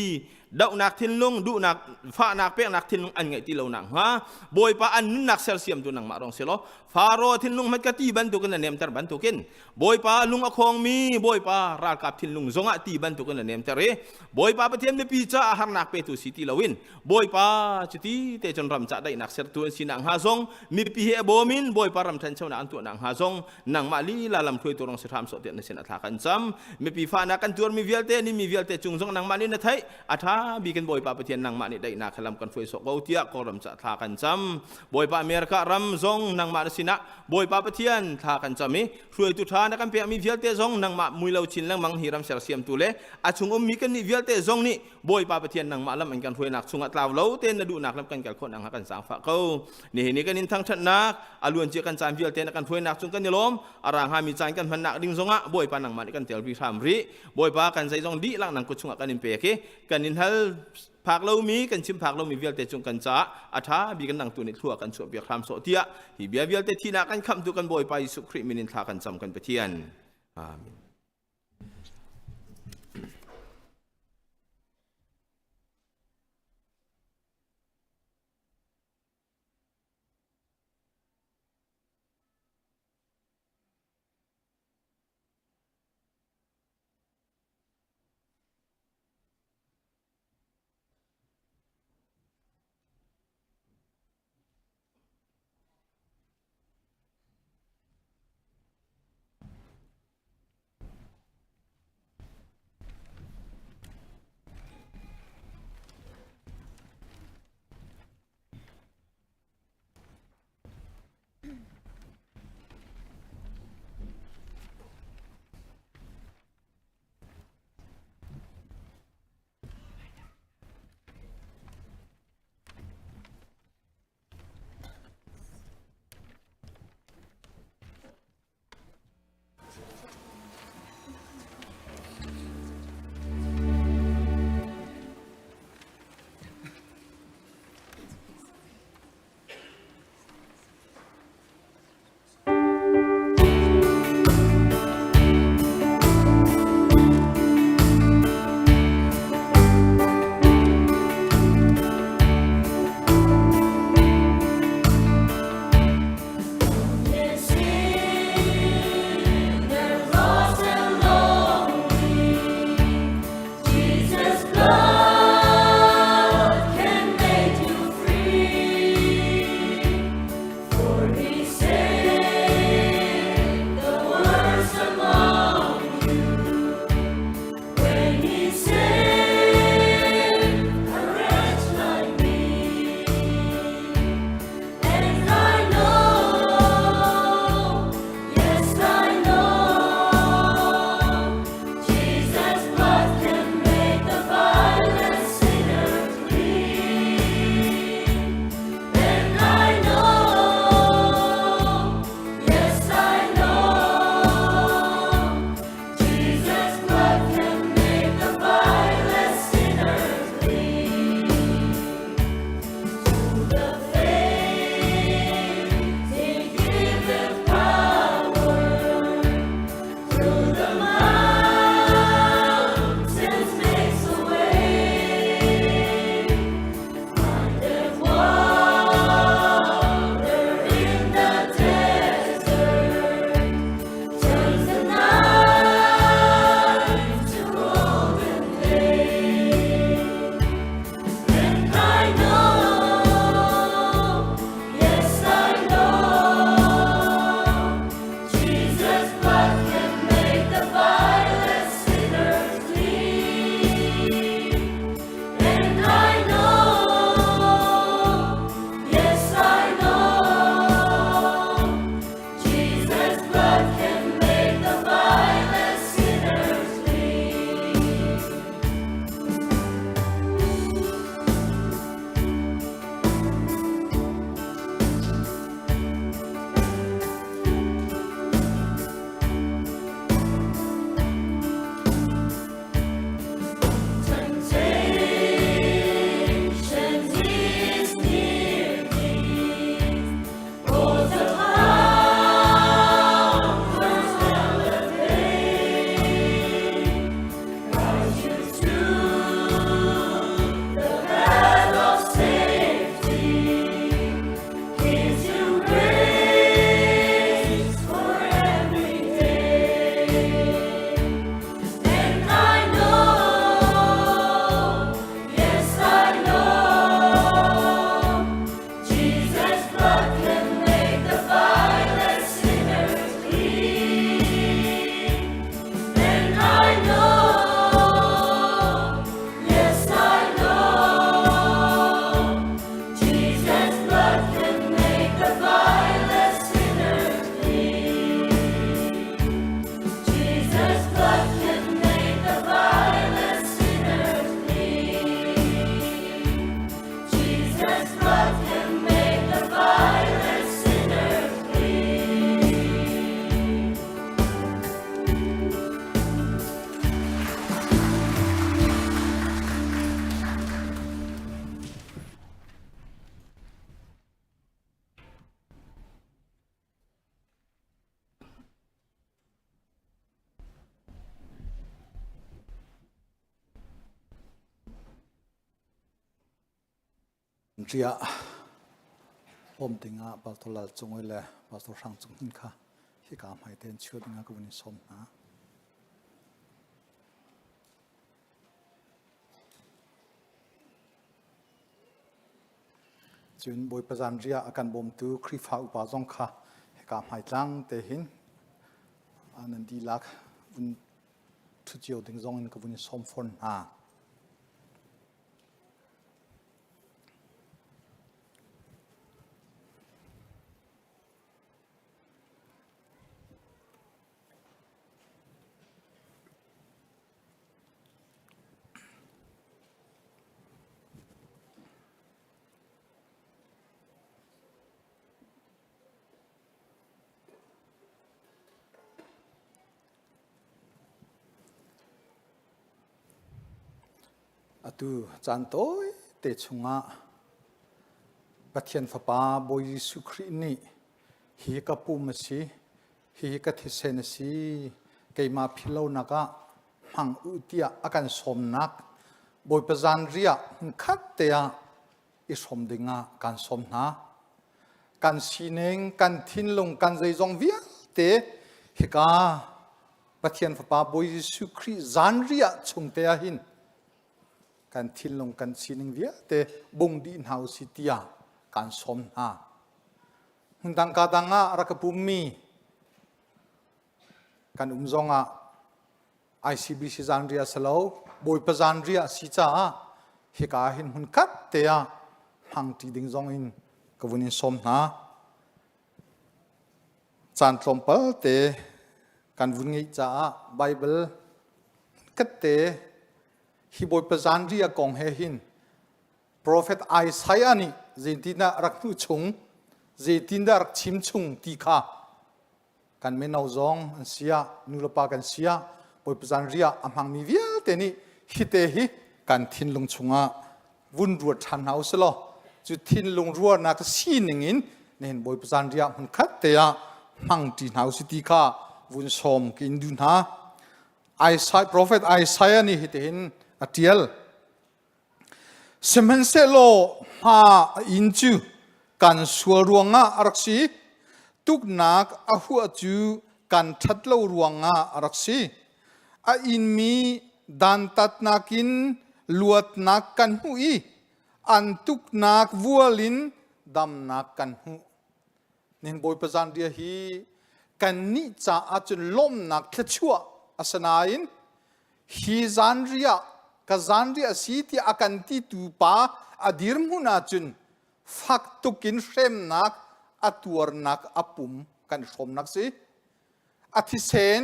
Speaker 8: dohnak thinlung duhnak fahnak peknak thinlung an ngeih ti lo nak hnga Bawipa an nunnak sersiamtu nangmah rong si law Faro thinlung hmat ka ti bantukin na nemter bantukin Bawipa lung a khawngmi Bawipa ralkap thinlung zongah ti bantukin na nemter i Bawipa Pathian mipi caah harnak petu si ti loin Bawipa cuti te cun ram ca daihnak sertu an si nakhnga zong mipi he a bawm in Bawipa ram ṭhanchonak an tuah nakhnga zong nangmah lila lam hruaitu rong si hram sawh tiah na sin a thla kan cam. Mipi fahnak kan tuarmi vialte ni mi vialte cung zong nangmah nih na theih a ṭha bik in Bawipa Pathian nangmah nih daihnak he lam kan hruai sawh ko tiah Kawlram ca thla kan cam. Bawipa America ram zong nangmah na sinah Bawipa Pathian thla kan cam i hruaitu ṭha na kan pekmi vialte zong nangmah mui lo chin lengmang hi ram sersiamtu le a chung ummi kannih vialte zong nih Bawipa Pathian nangmah lam an kan hruainak chungah tlau lo tein na duhnak lam kan kal khawh nakhnga kan zaangfah ko. Nihin ni kan in thangṭhatnak a luancia kan caan vialte na kan hruainak cung kan i lawm. A ra hngami caan kan hmannak ding zongah Bawipa nangmah nih kan tel rih hram rih. Bawipa kan zeizong dihlak nang kut chungah kan in pek i kan in hal phak lomi kan chim phak lomi vialte cung kan caah a ṭha bik in nang tu nih thlua kan chuah piak hram sawh tiah hi bia vialte thihnak kan khamhtu kan Bawipa Jesuh Khrih min in thla kan cam kan Pathian. Amen.
Speaker 9: Riah bawm dingah Pastor Lal Cung le Pastor Hrang Cung Hnin kha hika hmai tein chiu dingah ka vun in sawm hna. Cun Bawipa zanriah a kan bawmtu Khrihfa upa zong kha hika hmaitlang te hin nan dihlak vun ṭhu cio ding zong in ka vun in sawm fawn hna. Atu caan tawi te chungah Pathian Fapa Bawi Jesuh Khrih nih hi ka pum a si, hihi ka thisen a si, keimah philhlonak ah hmang u tiah a kan sawmnak Bawipa zanriah hmunkhat te ah i hrawm dingah kan sawm hna. Kan sining, kan thinlung, kan zeizong vialte hika Pathian Fapa Bawi Jesuh Khrih zanriah chung te ah hin kan thinlung kan sining vialte bung dih hna usih tiah kan sawm hna. Hmundang ka dang ah rak ka pummi kan um zongah ICBC zanriah si lo Bawipa zanriah si caah hika hin hmunkhat te ah hmangṭi ding zong in ka vun in sawm hna. Caan tlawmpal te kan vun ngeih caah Bible katte hi Bawipa zanriah kong he hin Profet Isaiah nih zeitindah rak hmuh chung, zeitindah rak chim chung ti kha kan mino zong an si ah, nulepa kan si ah, Bawipa zanriah a hmangmi vialte nih hite hi kan thinlung chungah vun ruat ṭhan hna usih law cu thinlung ruahnak sining in nihin Bawipa zanriah hmunkhat te ah hmangṭi hna usih ti kha vun sawm ka in duh hna. Isaiah, Prophet Isaiah nih hitihin a ṭial. Sihmanhsehlaw hma a inn cu kan sual ruangah a rak si, tuknak a huah cu kan ṭhat lo ruangah a rak si. A inmi dantatnak in luatnak kan hmuh i an tuknak vual in damnak kan hmuh. Nihin Bawipa zanriah hi kannih caah cun lawmhnak thluachuah a si nain hi zanriah ka zanriah a si tiah a kan titu pa a dirhmun ahcun fak tuk in hremnak a tuarnak a pum kan i hrawmnak si. A thisen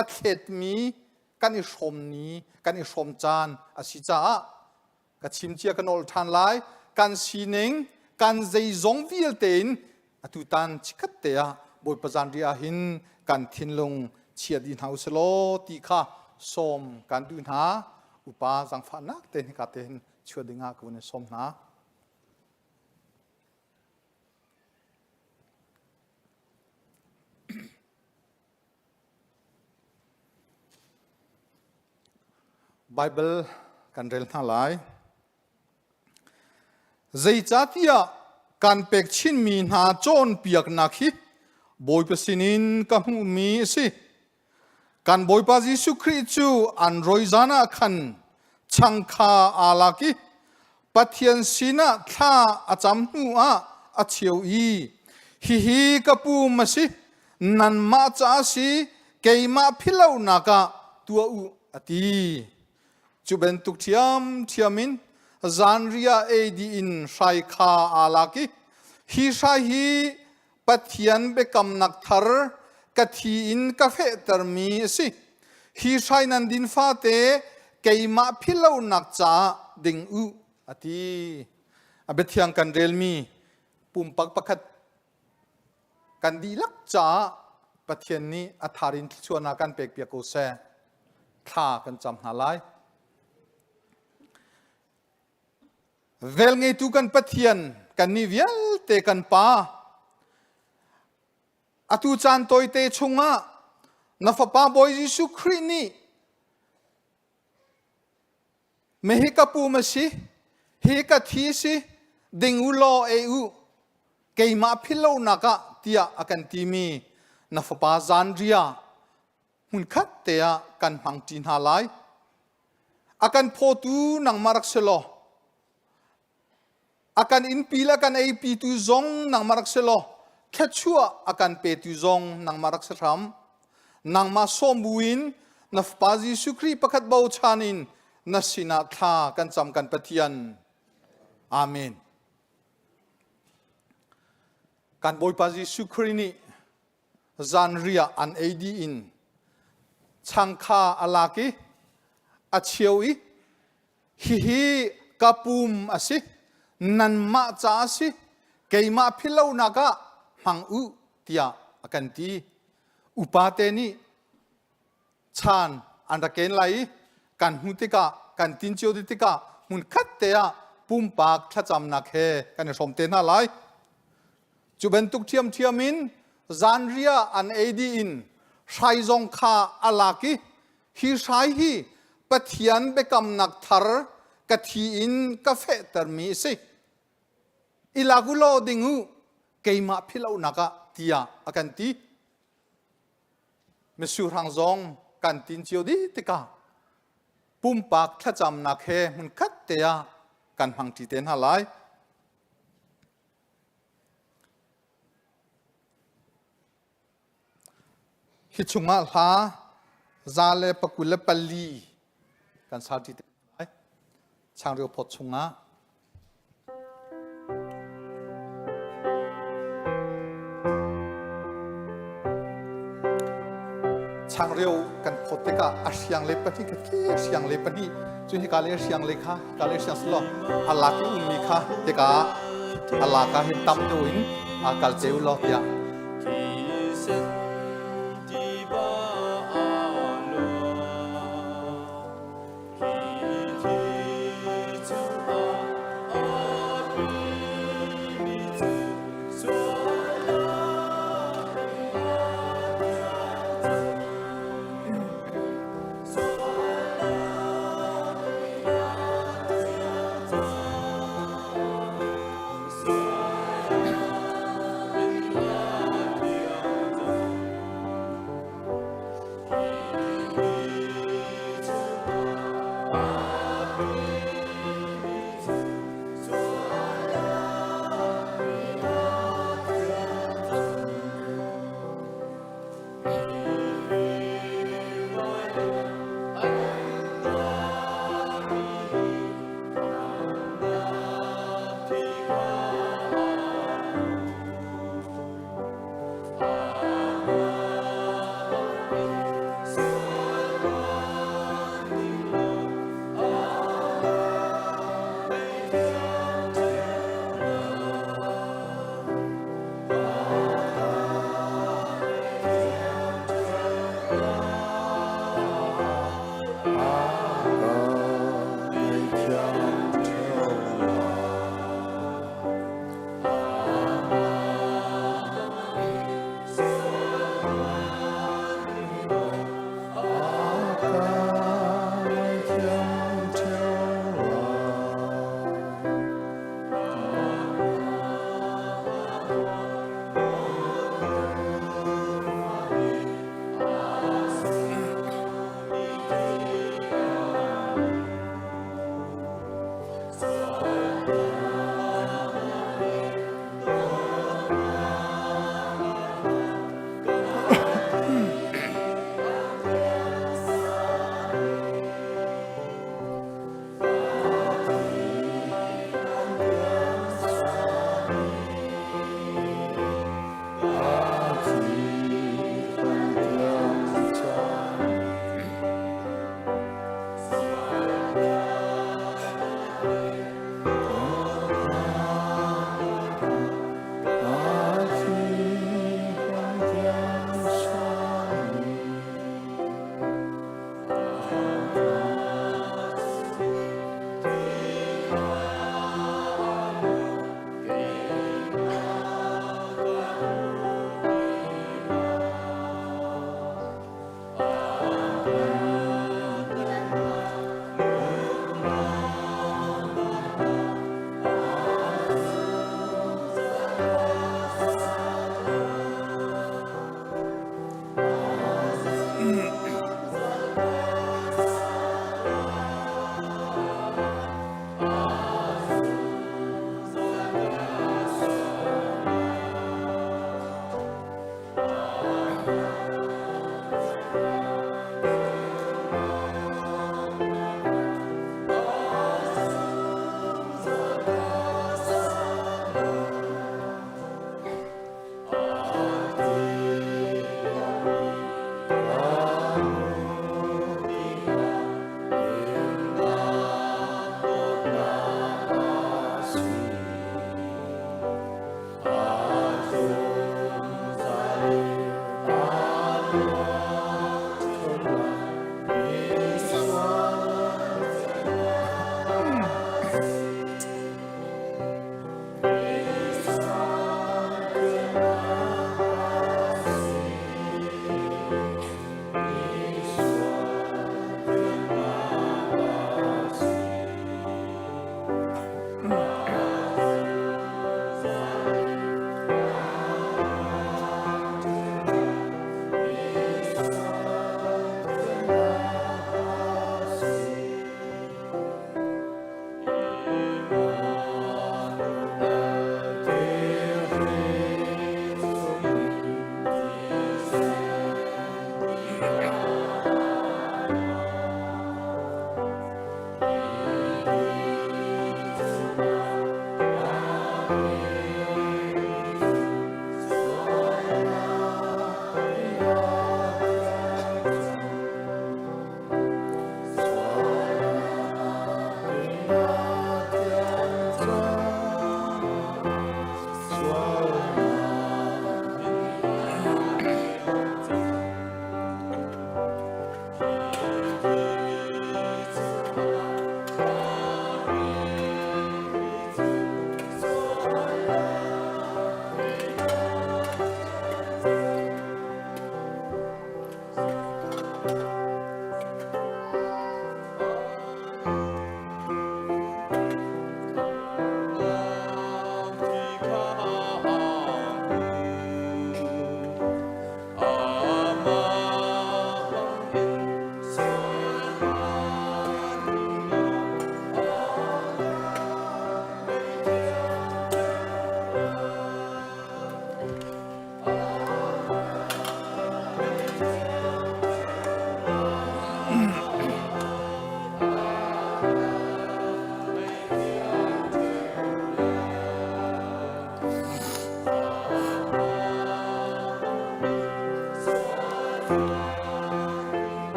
Speaker 9: a thletmi kan i hrawm ni kan i hrawm caan a si caah ka chim cia ka nawl ṭhan lai kan sining kan zeizong vialte in atutan chikkhat te ah Bawipa zanriah ah hin kan thinlung chia dih hna usih law ti kha sawm kan duh hna upa zangfahnak te hika te hin chuah ding ah ka vun in sawm hna. Baibal kan rel hna lai. Zeicahtiah kan pek chinmi hna cawnpiaknak hi Bawipa sinin ka hmuhmi a si. Kan Bawipa Jesuh Khrih cu an roi zan ah khan chang kha aa lak i Pathian sinah thla a cam hnu ah a cheu i hihi ka pum a si nanmah ca a si keimah philhlonak ah tuah u a ti cu bantuk ṭhiamṭhiam in zanriah ei dih in hrai kha aa lak i hi hrai hi Pathian biakamnak thar ka thi in ka fehtermi a si hi hrai nan din fate keimah philhlonak caah ding u a ti a biathiang kan relmi pumpak pakhat Kan dihlak caah Pathian nih a thar in thluachuahnak kan pekpiak ko seh. Thla kan cam hna lai. Velngeitu kan Pathian, kannih vialte kan Pa, atu caan tawite chungah na Fapa Bawi Jesuh Khrih nih Mehi ka pum a si, hi ka thi si, Ding u law ei u, keimah philhlonak ah tiah a kan timi na fapa zanria hmunkhat te ah kan hmangṭi hna lai. A kan phawtu nangmah rak si law, a kan innpi le a kan eipitu zong nangmah rak si law, thluachuah a kan petu zong nangmah rak si hram. Nangmah sawm buin na Fapa Jesuh Khrih pakhat bochan in na sinah thla kan cam kan Pathian. Amen. Kan Bawipa Jesuh Khrih nih zanriah an ei dih in chang kha a lak i a cheu i hihi ka pum a si nanmah ca a si keimah philhlonak ah hmang u tiah a kan ti upate nih chan an rak ken lai i kan hmu tikah kan tin cio dih tikah hmun khat te ah pumpak thlacamnak he kan i hrawm te hna lai. Cu bantuk ṭhiamṭhiam in zanriah an ei dih in hrai zong kha a lak i hi hrai hi Pathian biakamnak thar ka thi in ka fehtermi a si. I lak u law ding u keimah philhlonak ah tiah a kan ti. Misurhang zong kan tin cio dih tikah pumpak thlacamnak he hmunkhat te ah kan hmangṭi te hna lai. Hi chungah hla 124 kan saṭi te lai. Changreu phawt chungah Changreu kan phawt tikah a hriang le pahnih kha khi hriang le pahnih cu hika le hriang le kha hika le hriang silo a lak i ummi kha hika a lak ah hin tam deuh in a kal ceu law tiah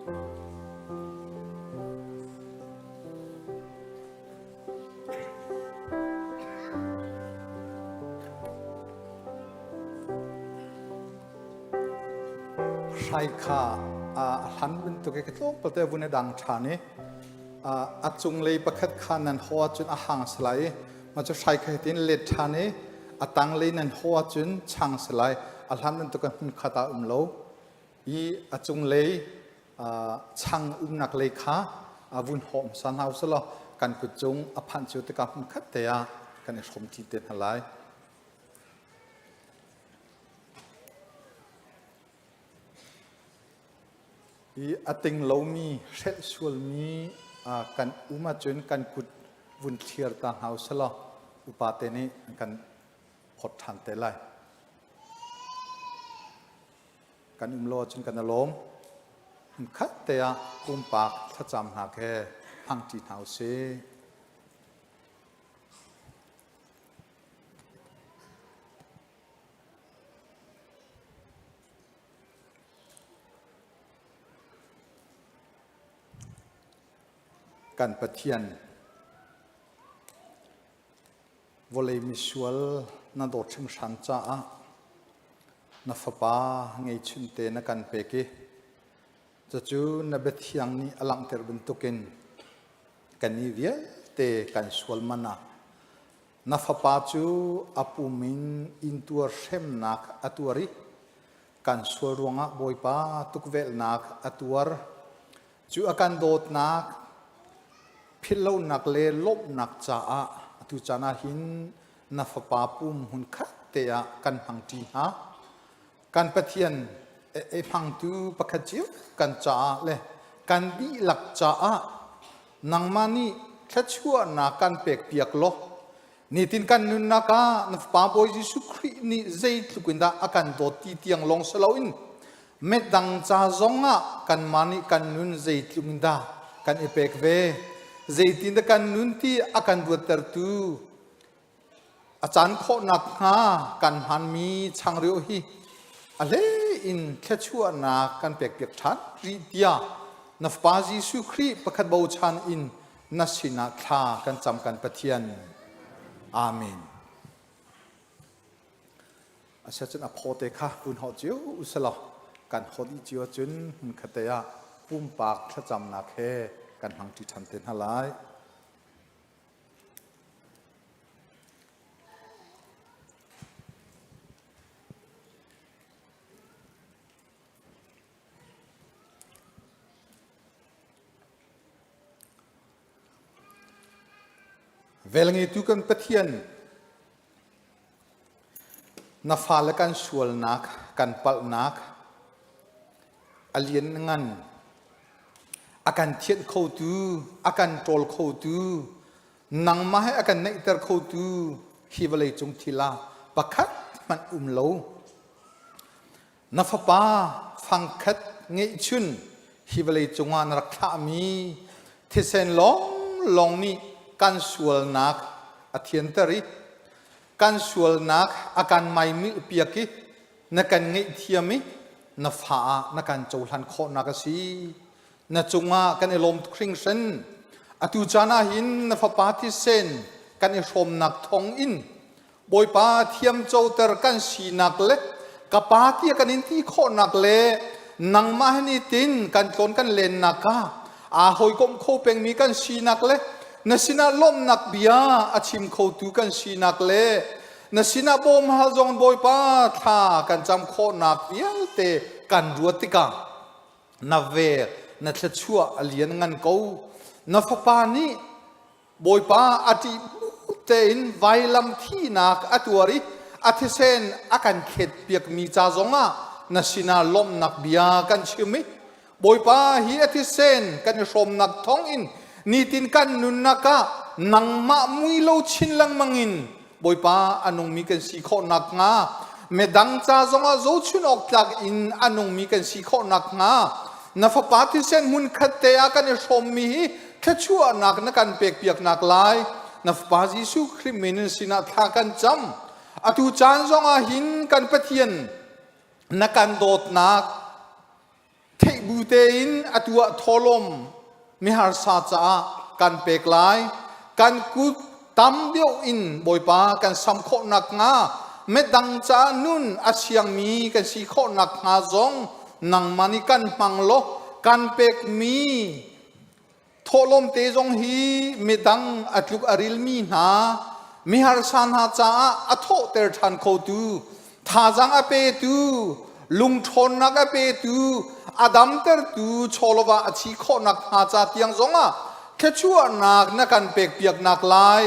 Speaker 9: Hrai kha a hlan bantuk i ka tlawmpal te vun i dang ṭhan i a cunglei pakhat kha nan haw ahcun a hang si lai i mah cu hrai kha hitin let ṭhan i a tanglei nan haw ahcun chang si lai. A hlan bantuk in hmunkhat ah um lo i a cunglei chang umnak lei kha vun haw hmasa hna usih law kan kut cung a phanh cio tikah hmunkhat te ah kan i hrawmṭi te hna lai. I a ting lomi, hrelh sualmi kan um ahcun kan kut vun thlir ta hna usih law upate nih an kan phawt ṭhan te lai. Kan um lo ahcun kan i lawm. Hmunkhat te ah pumpak thlacam hna he hmangṭi hna usih. Kan Pathian, vawlei misual na dawt hringhran caah na Fapa ngeihchunte na kan pek i cucu na biathiang nih a langhter bantukin kannih vialte kan sual man ah Na fapa cu a pum in intuar hremnak a tuar i kan sual ruangah Bawipa tukvelhnak a tuar. Cu a kan dawtnak, philhlonak le lawmhnak caah atu caan ah hin na fapa pum hmunkhat te ah kan hmangṭi hna. Kan Pathian e hmangtu pakhat cio kan caah le kan dihlak caah nangmah nih thluachuahnak kan pekpiak law nitin kan nunnak ah na Fapa Bawi Jesuh Khrih nih zeitluk in dah a kan dawt ti tiang lawng si loin medang ca zong ah kanmah nih kan nun zeitluk in dah kan i pek ve, zeitin dah kan nun ti a kan ruattertu A caan khawh nakhnga kan hmanmi changreu hi a hlei in thluachuahnak kan pekpiak ṭhan rih tiah na Fapa Jesuh Khrih pakhat bochan in na sinah thla kan cam kan Pathian. Amen. Asiahcun a phawte kha vun hawh cio usalaw kan hawh dih cio ahcun hmunkhat ah pumpak thlacamnak he kan hmangṭi ṭhan te hna lai. Velngeitu kan Pathian, na fale kan sualnak, kan palhnak, a lianngan, a kan thianh khotu, a kan ṭawl khotu, nangmah he a kan naihter khotu hi vawleicung thil ah pakhat hmanh um lo. Na fapa fangkhat ngeihchun hi vawleicung ah na rak thlahmi thisen lawnglawng nih kan sualnak a thianter i kan sualnak a kan maimilh piak i na kan ngaihthiam i na fa ah na kan cohlan khawhnak a si. Na cungah kan i lawm tuk hringhran. Atu caan ah hin na fapa thisen kan i hrawmnak thawng in Bawipa thiamcoter kan sinak le ka pa tiah kan in ti khawhnak le nangmah hin i tin kan tlawn kan lennak ah aa hawikomh kho pengmi kan sinak le na sinah lawmhnak bia a chim khotu kan sinak le Na sinah bawm hal zong Bawipa thla kan cam khawhnak vialte kan ruat tikah na vel na thluachuah a lian ngan ko. Na fapa nih Bawipa a ṭih bu tein vailam thihnak a tuar i a thisen a kan thlet piakmi ca zongah na sinah lawmhnak bia kan chim i Bawipa hi a thisen kan i hrawmnak thawngin nitin kan nunnak ah nangmah mui lo chin lengmang in Bawipa a nungmi kan si khawh nakhnga midang ca zongah zohchun awk tlak in a nungmi kan si khawh nakhnga na fapa thisen hmun khat te ah kan i hrawmmi hi thluachuahnak na kan pekpiaknak lai na fapa Jesuh Khrih min in sinah thla kan cam atu caan zongah hin kan Pathian na kan dawtnak theih. bu tein atu ah thawhlawm miharsa caah kan pek lai. Kan kut tam deuh in Bawipa kan sam khawh nakhnga midang caah nun a siangmi kan si khawh nakhnga zong nangmah nih kan hmang law kan pekmi Thawhlawm te zong hi midang a tluk a rilmi hna miharsa hna caah a thawhter ṭhan khotu, thazaang a petu, lungṭhawnnak a petu, a damtertu chawlawva a thi khawhnak hnga ca tiang zongah thluachuahnak na kan pekpiaknak lai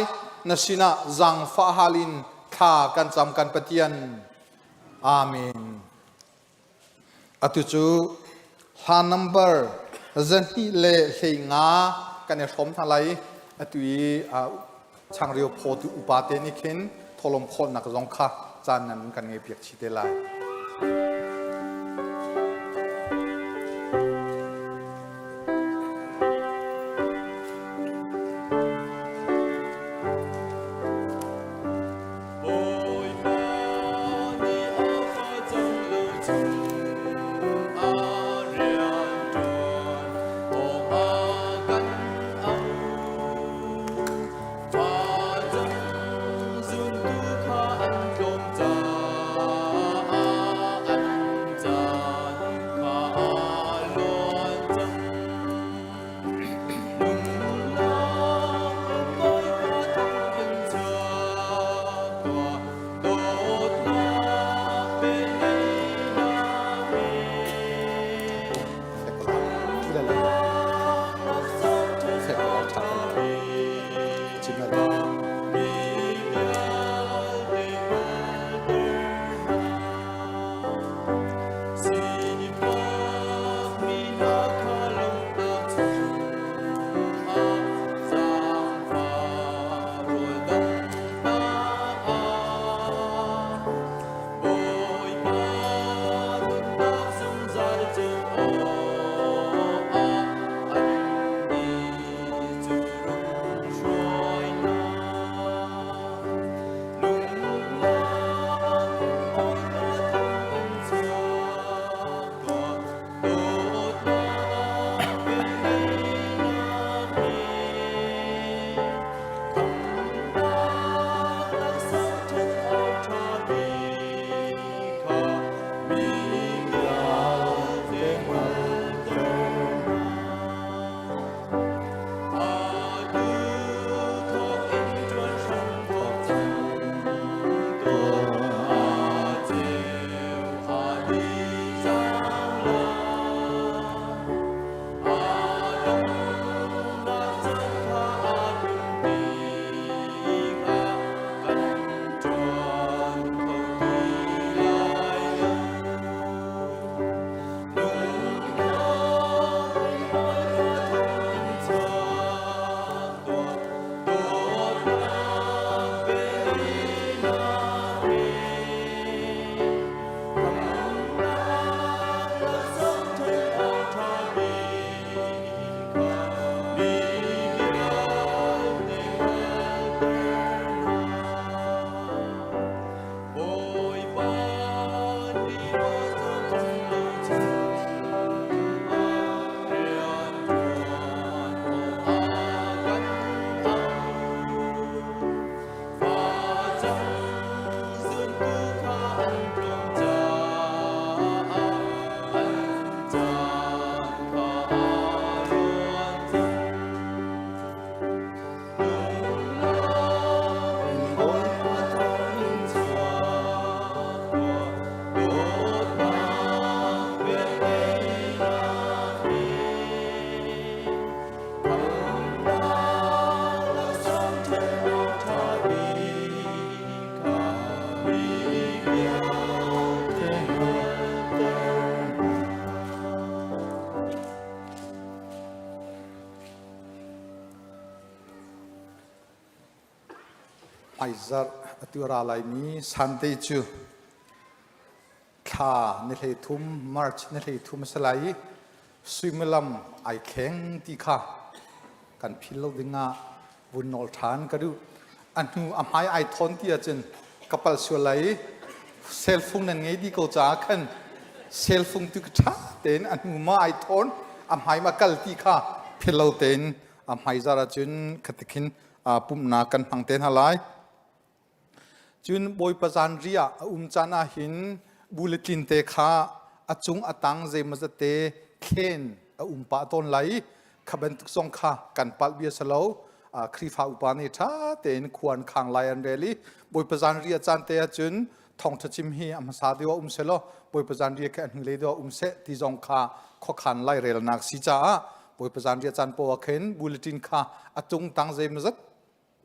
Speaker 9: na sinah zaangfah hal in thla kan cam kan Pathian. Amen. Atu cu hla number 215 kan i hrawm hna lai. Atu i changreu phawtu upa te nih khin thawhlawm khawlnak zong kha caan nan kan ngei piak chih te lai.
Speaker 10: Bawipa nih a fa cang lo chungah rianṭuan awkah kan auh. Facang zuntu kha an tlawm caah an caan kha a luan cang. Sifakmi hna kha lawmhnak chungah zaangfah rawl danghnak ah Bawipa nunnak zungzal cung awah annih cu rung hruai hna. Lungnak Bawipa thawngin chuak tuah, dawtnak velngeihnak he. Khamhnak laksawng ṭhen awk ṭha bik kha mi vialte hngalhter hna. Atu thawk in ṭuan hram thawk cang tuah, a ceu a dih cang lai. A donghnak caan kha a tlun tikah kan ṭuan kho ti lai lo. Bawipa nih kan lo chungah rianṭuan awkah kan auh. Facang zuntu kha an tlawm caah an caan kha a luan cang.
Speaker 9: Hmaizarh atu ra laimi Sunday cu thla ni 13 March ni 13 a si lai i suimilam ai thleng ti kha kan phil lo ding ah vun nawl ṭhan ka duh. A hnu a hmai ai thawn ti ahcun ka pal sual lai i cell phone nan ngei dih ko caah khan. Cellphone tu tha tein a hnu ma ai thawn a hmai ma kal ti kha philo tein a hmai zar ahcun khatikhin pumhnak kan hmang te hna lai. Cun Bawipa zanriah a um caan ah hin bulletin te kha a cung a tang zeimawzat te thlen a um pah tawn lai i kha bantuk zong kha kan palh bia si lo. Khrihfa upa nih ṭha tein khua an khang lai an rel i Bawipa zanriah caan te ahcun thawngṭha chim hi a hmasa deuh ah um selaw Bawipa zanriah khi a hnulei deuh ah um seh ti zong kha khuakhan lairelnak si caah Bawipa zanriah caan poah ah khin bulletin kha a tung tang zeimawzat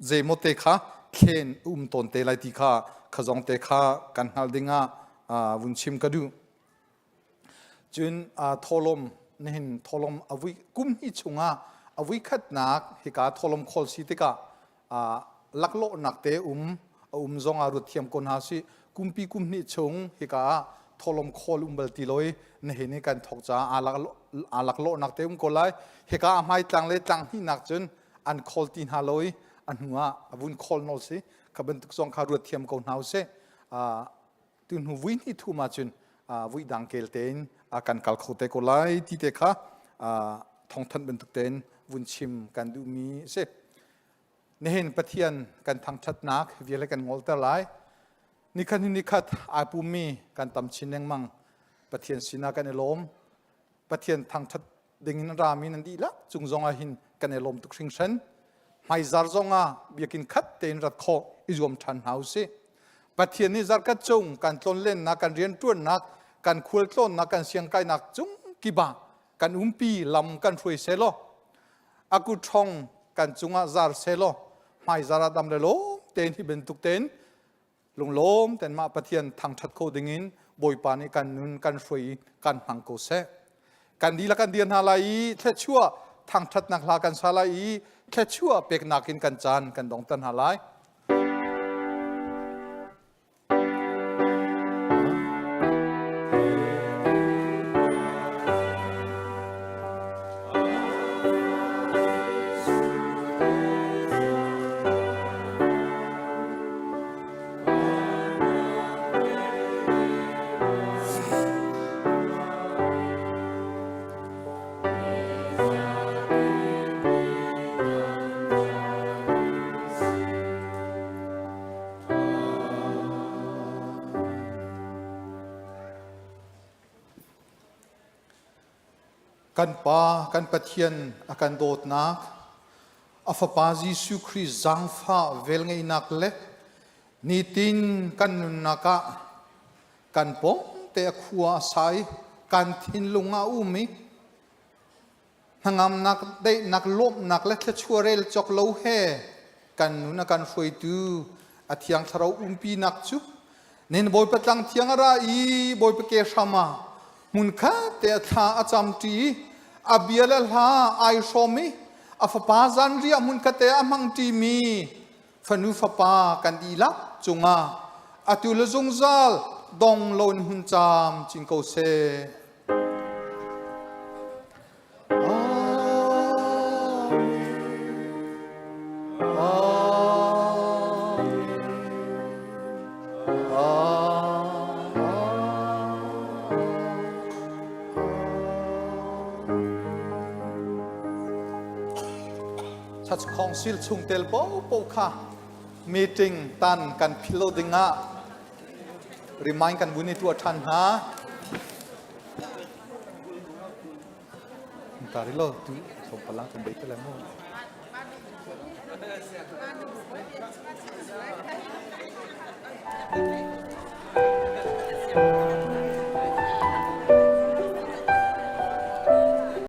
Speaker 9: zeimaw te kha thlen um tawn te lai ti kha kha zong te kha kan hngalh ding ah vun chim ka duh. Cun thawlawm nihin thawlawm a vui kum hi chungah a vui khatnak hika thawlawm khawl si tikah laklawhnak te um a um zong ah ruat thiam ko hna si kumpi kum hnih chung hika ah thawlawm khawl um bal ti loi nihin i kan thawk caah aa laklawhnak te um ko lai hika a hmai tlang le tlang hnihnak cun an khawl ti hna lo i a hnu ah a vun khawl nawl si kha bantuk zong kha ruat thiam ko hna usih. Tu hnu vui hnih thum ahcun vui dang kel tein kan kal kho te ko lai ti te kha thawngthanh bantuk tein vun chim kan duhmi a si. Nihin Pathian kan thangṭhatnak viale kan ngolter lai. Nikhat hnu nikhat ai pummi kan tam chin lengmang. Pathian sinah kan i lawm. Pathian thangṭhat dingin rami nan dihlak cung zong ah hin kan i lawm tuk hringhran. Hmaizar zong ah biakinn khat tein rat khawh i zuam ṭhan hna usih. Pathian nih zarkhat cung kan tlonlennak, kan rianṭuannak, kan khualtlawnnak, kan siangkainak cung kip ah kan umpi lam kan hruai selaw, a kut ṭhong kan cungah zar selaw, hmaizar ah dam le lawm tein hi bantuk tein lunglawm ten mah Pathian thangṭhat kho dingin Bawipa nih kan nun kan hruai i kan hmang ko seh. Kan dihlak kan dir hna lai i thluachuah thangṭhatnak hla kan sa lai i thluachuah peknak in kan caan kan dongter hna lai. Kan Pa, kan Pathian a kan dawtnak, a Fapa Jesuh Khrih zaangfah velngeihnak le nitin kan nunnak ah kan pawngte a khua a sa i kan thinlung ah a um i hnangamnak, daihnak, lawmhnak le thluachuah rel cawk lo he kan nun a kan hruaitu a Thiang Thlarau umpinak cu nin Bawipa tlang thiang a ra i Bawipa ke hram ah hmunkhat te a thla a camṭi i a bia le hla ai hrawm i a fapa zanriah hmunkhat te a hmangṭimi fanu fapa kan dihlak cungah atu le zungzal dong loin hun caam cin ko seh. Church Council chungtel popo kha meeting tan kan phil lo ding ah remind kan vun i tuah ṭhan hna. Tari lo tu som palang kan bei te lai mu.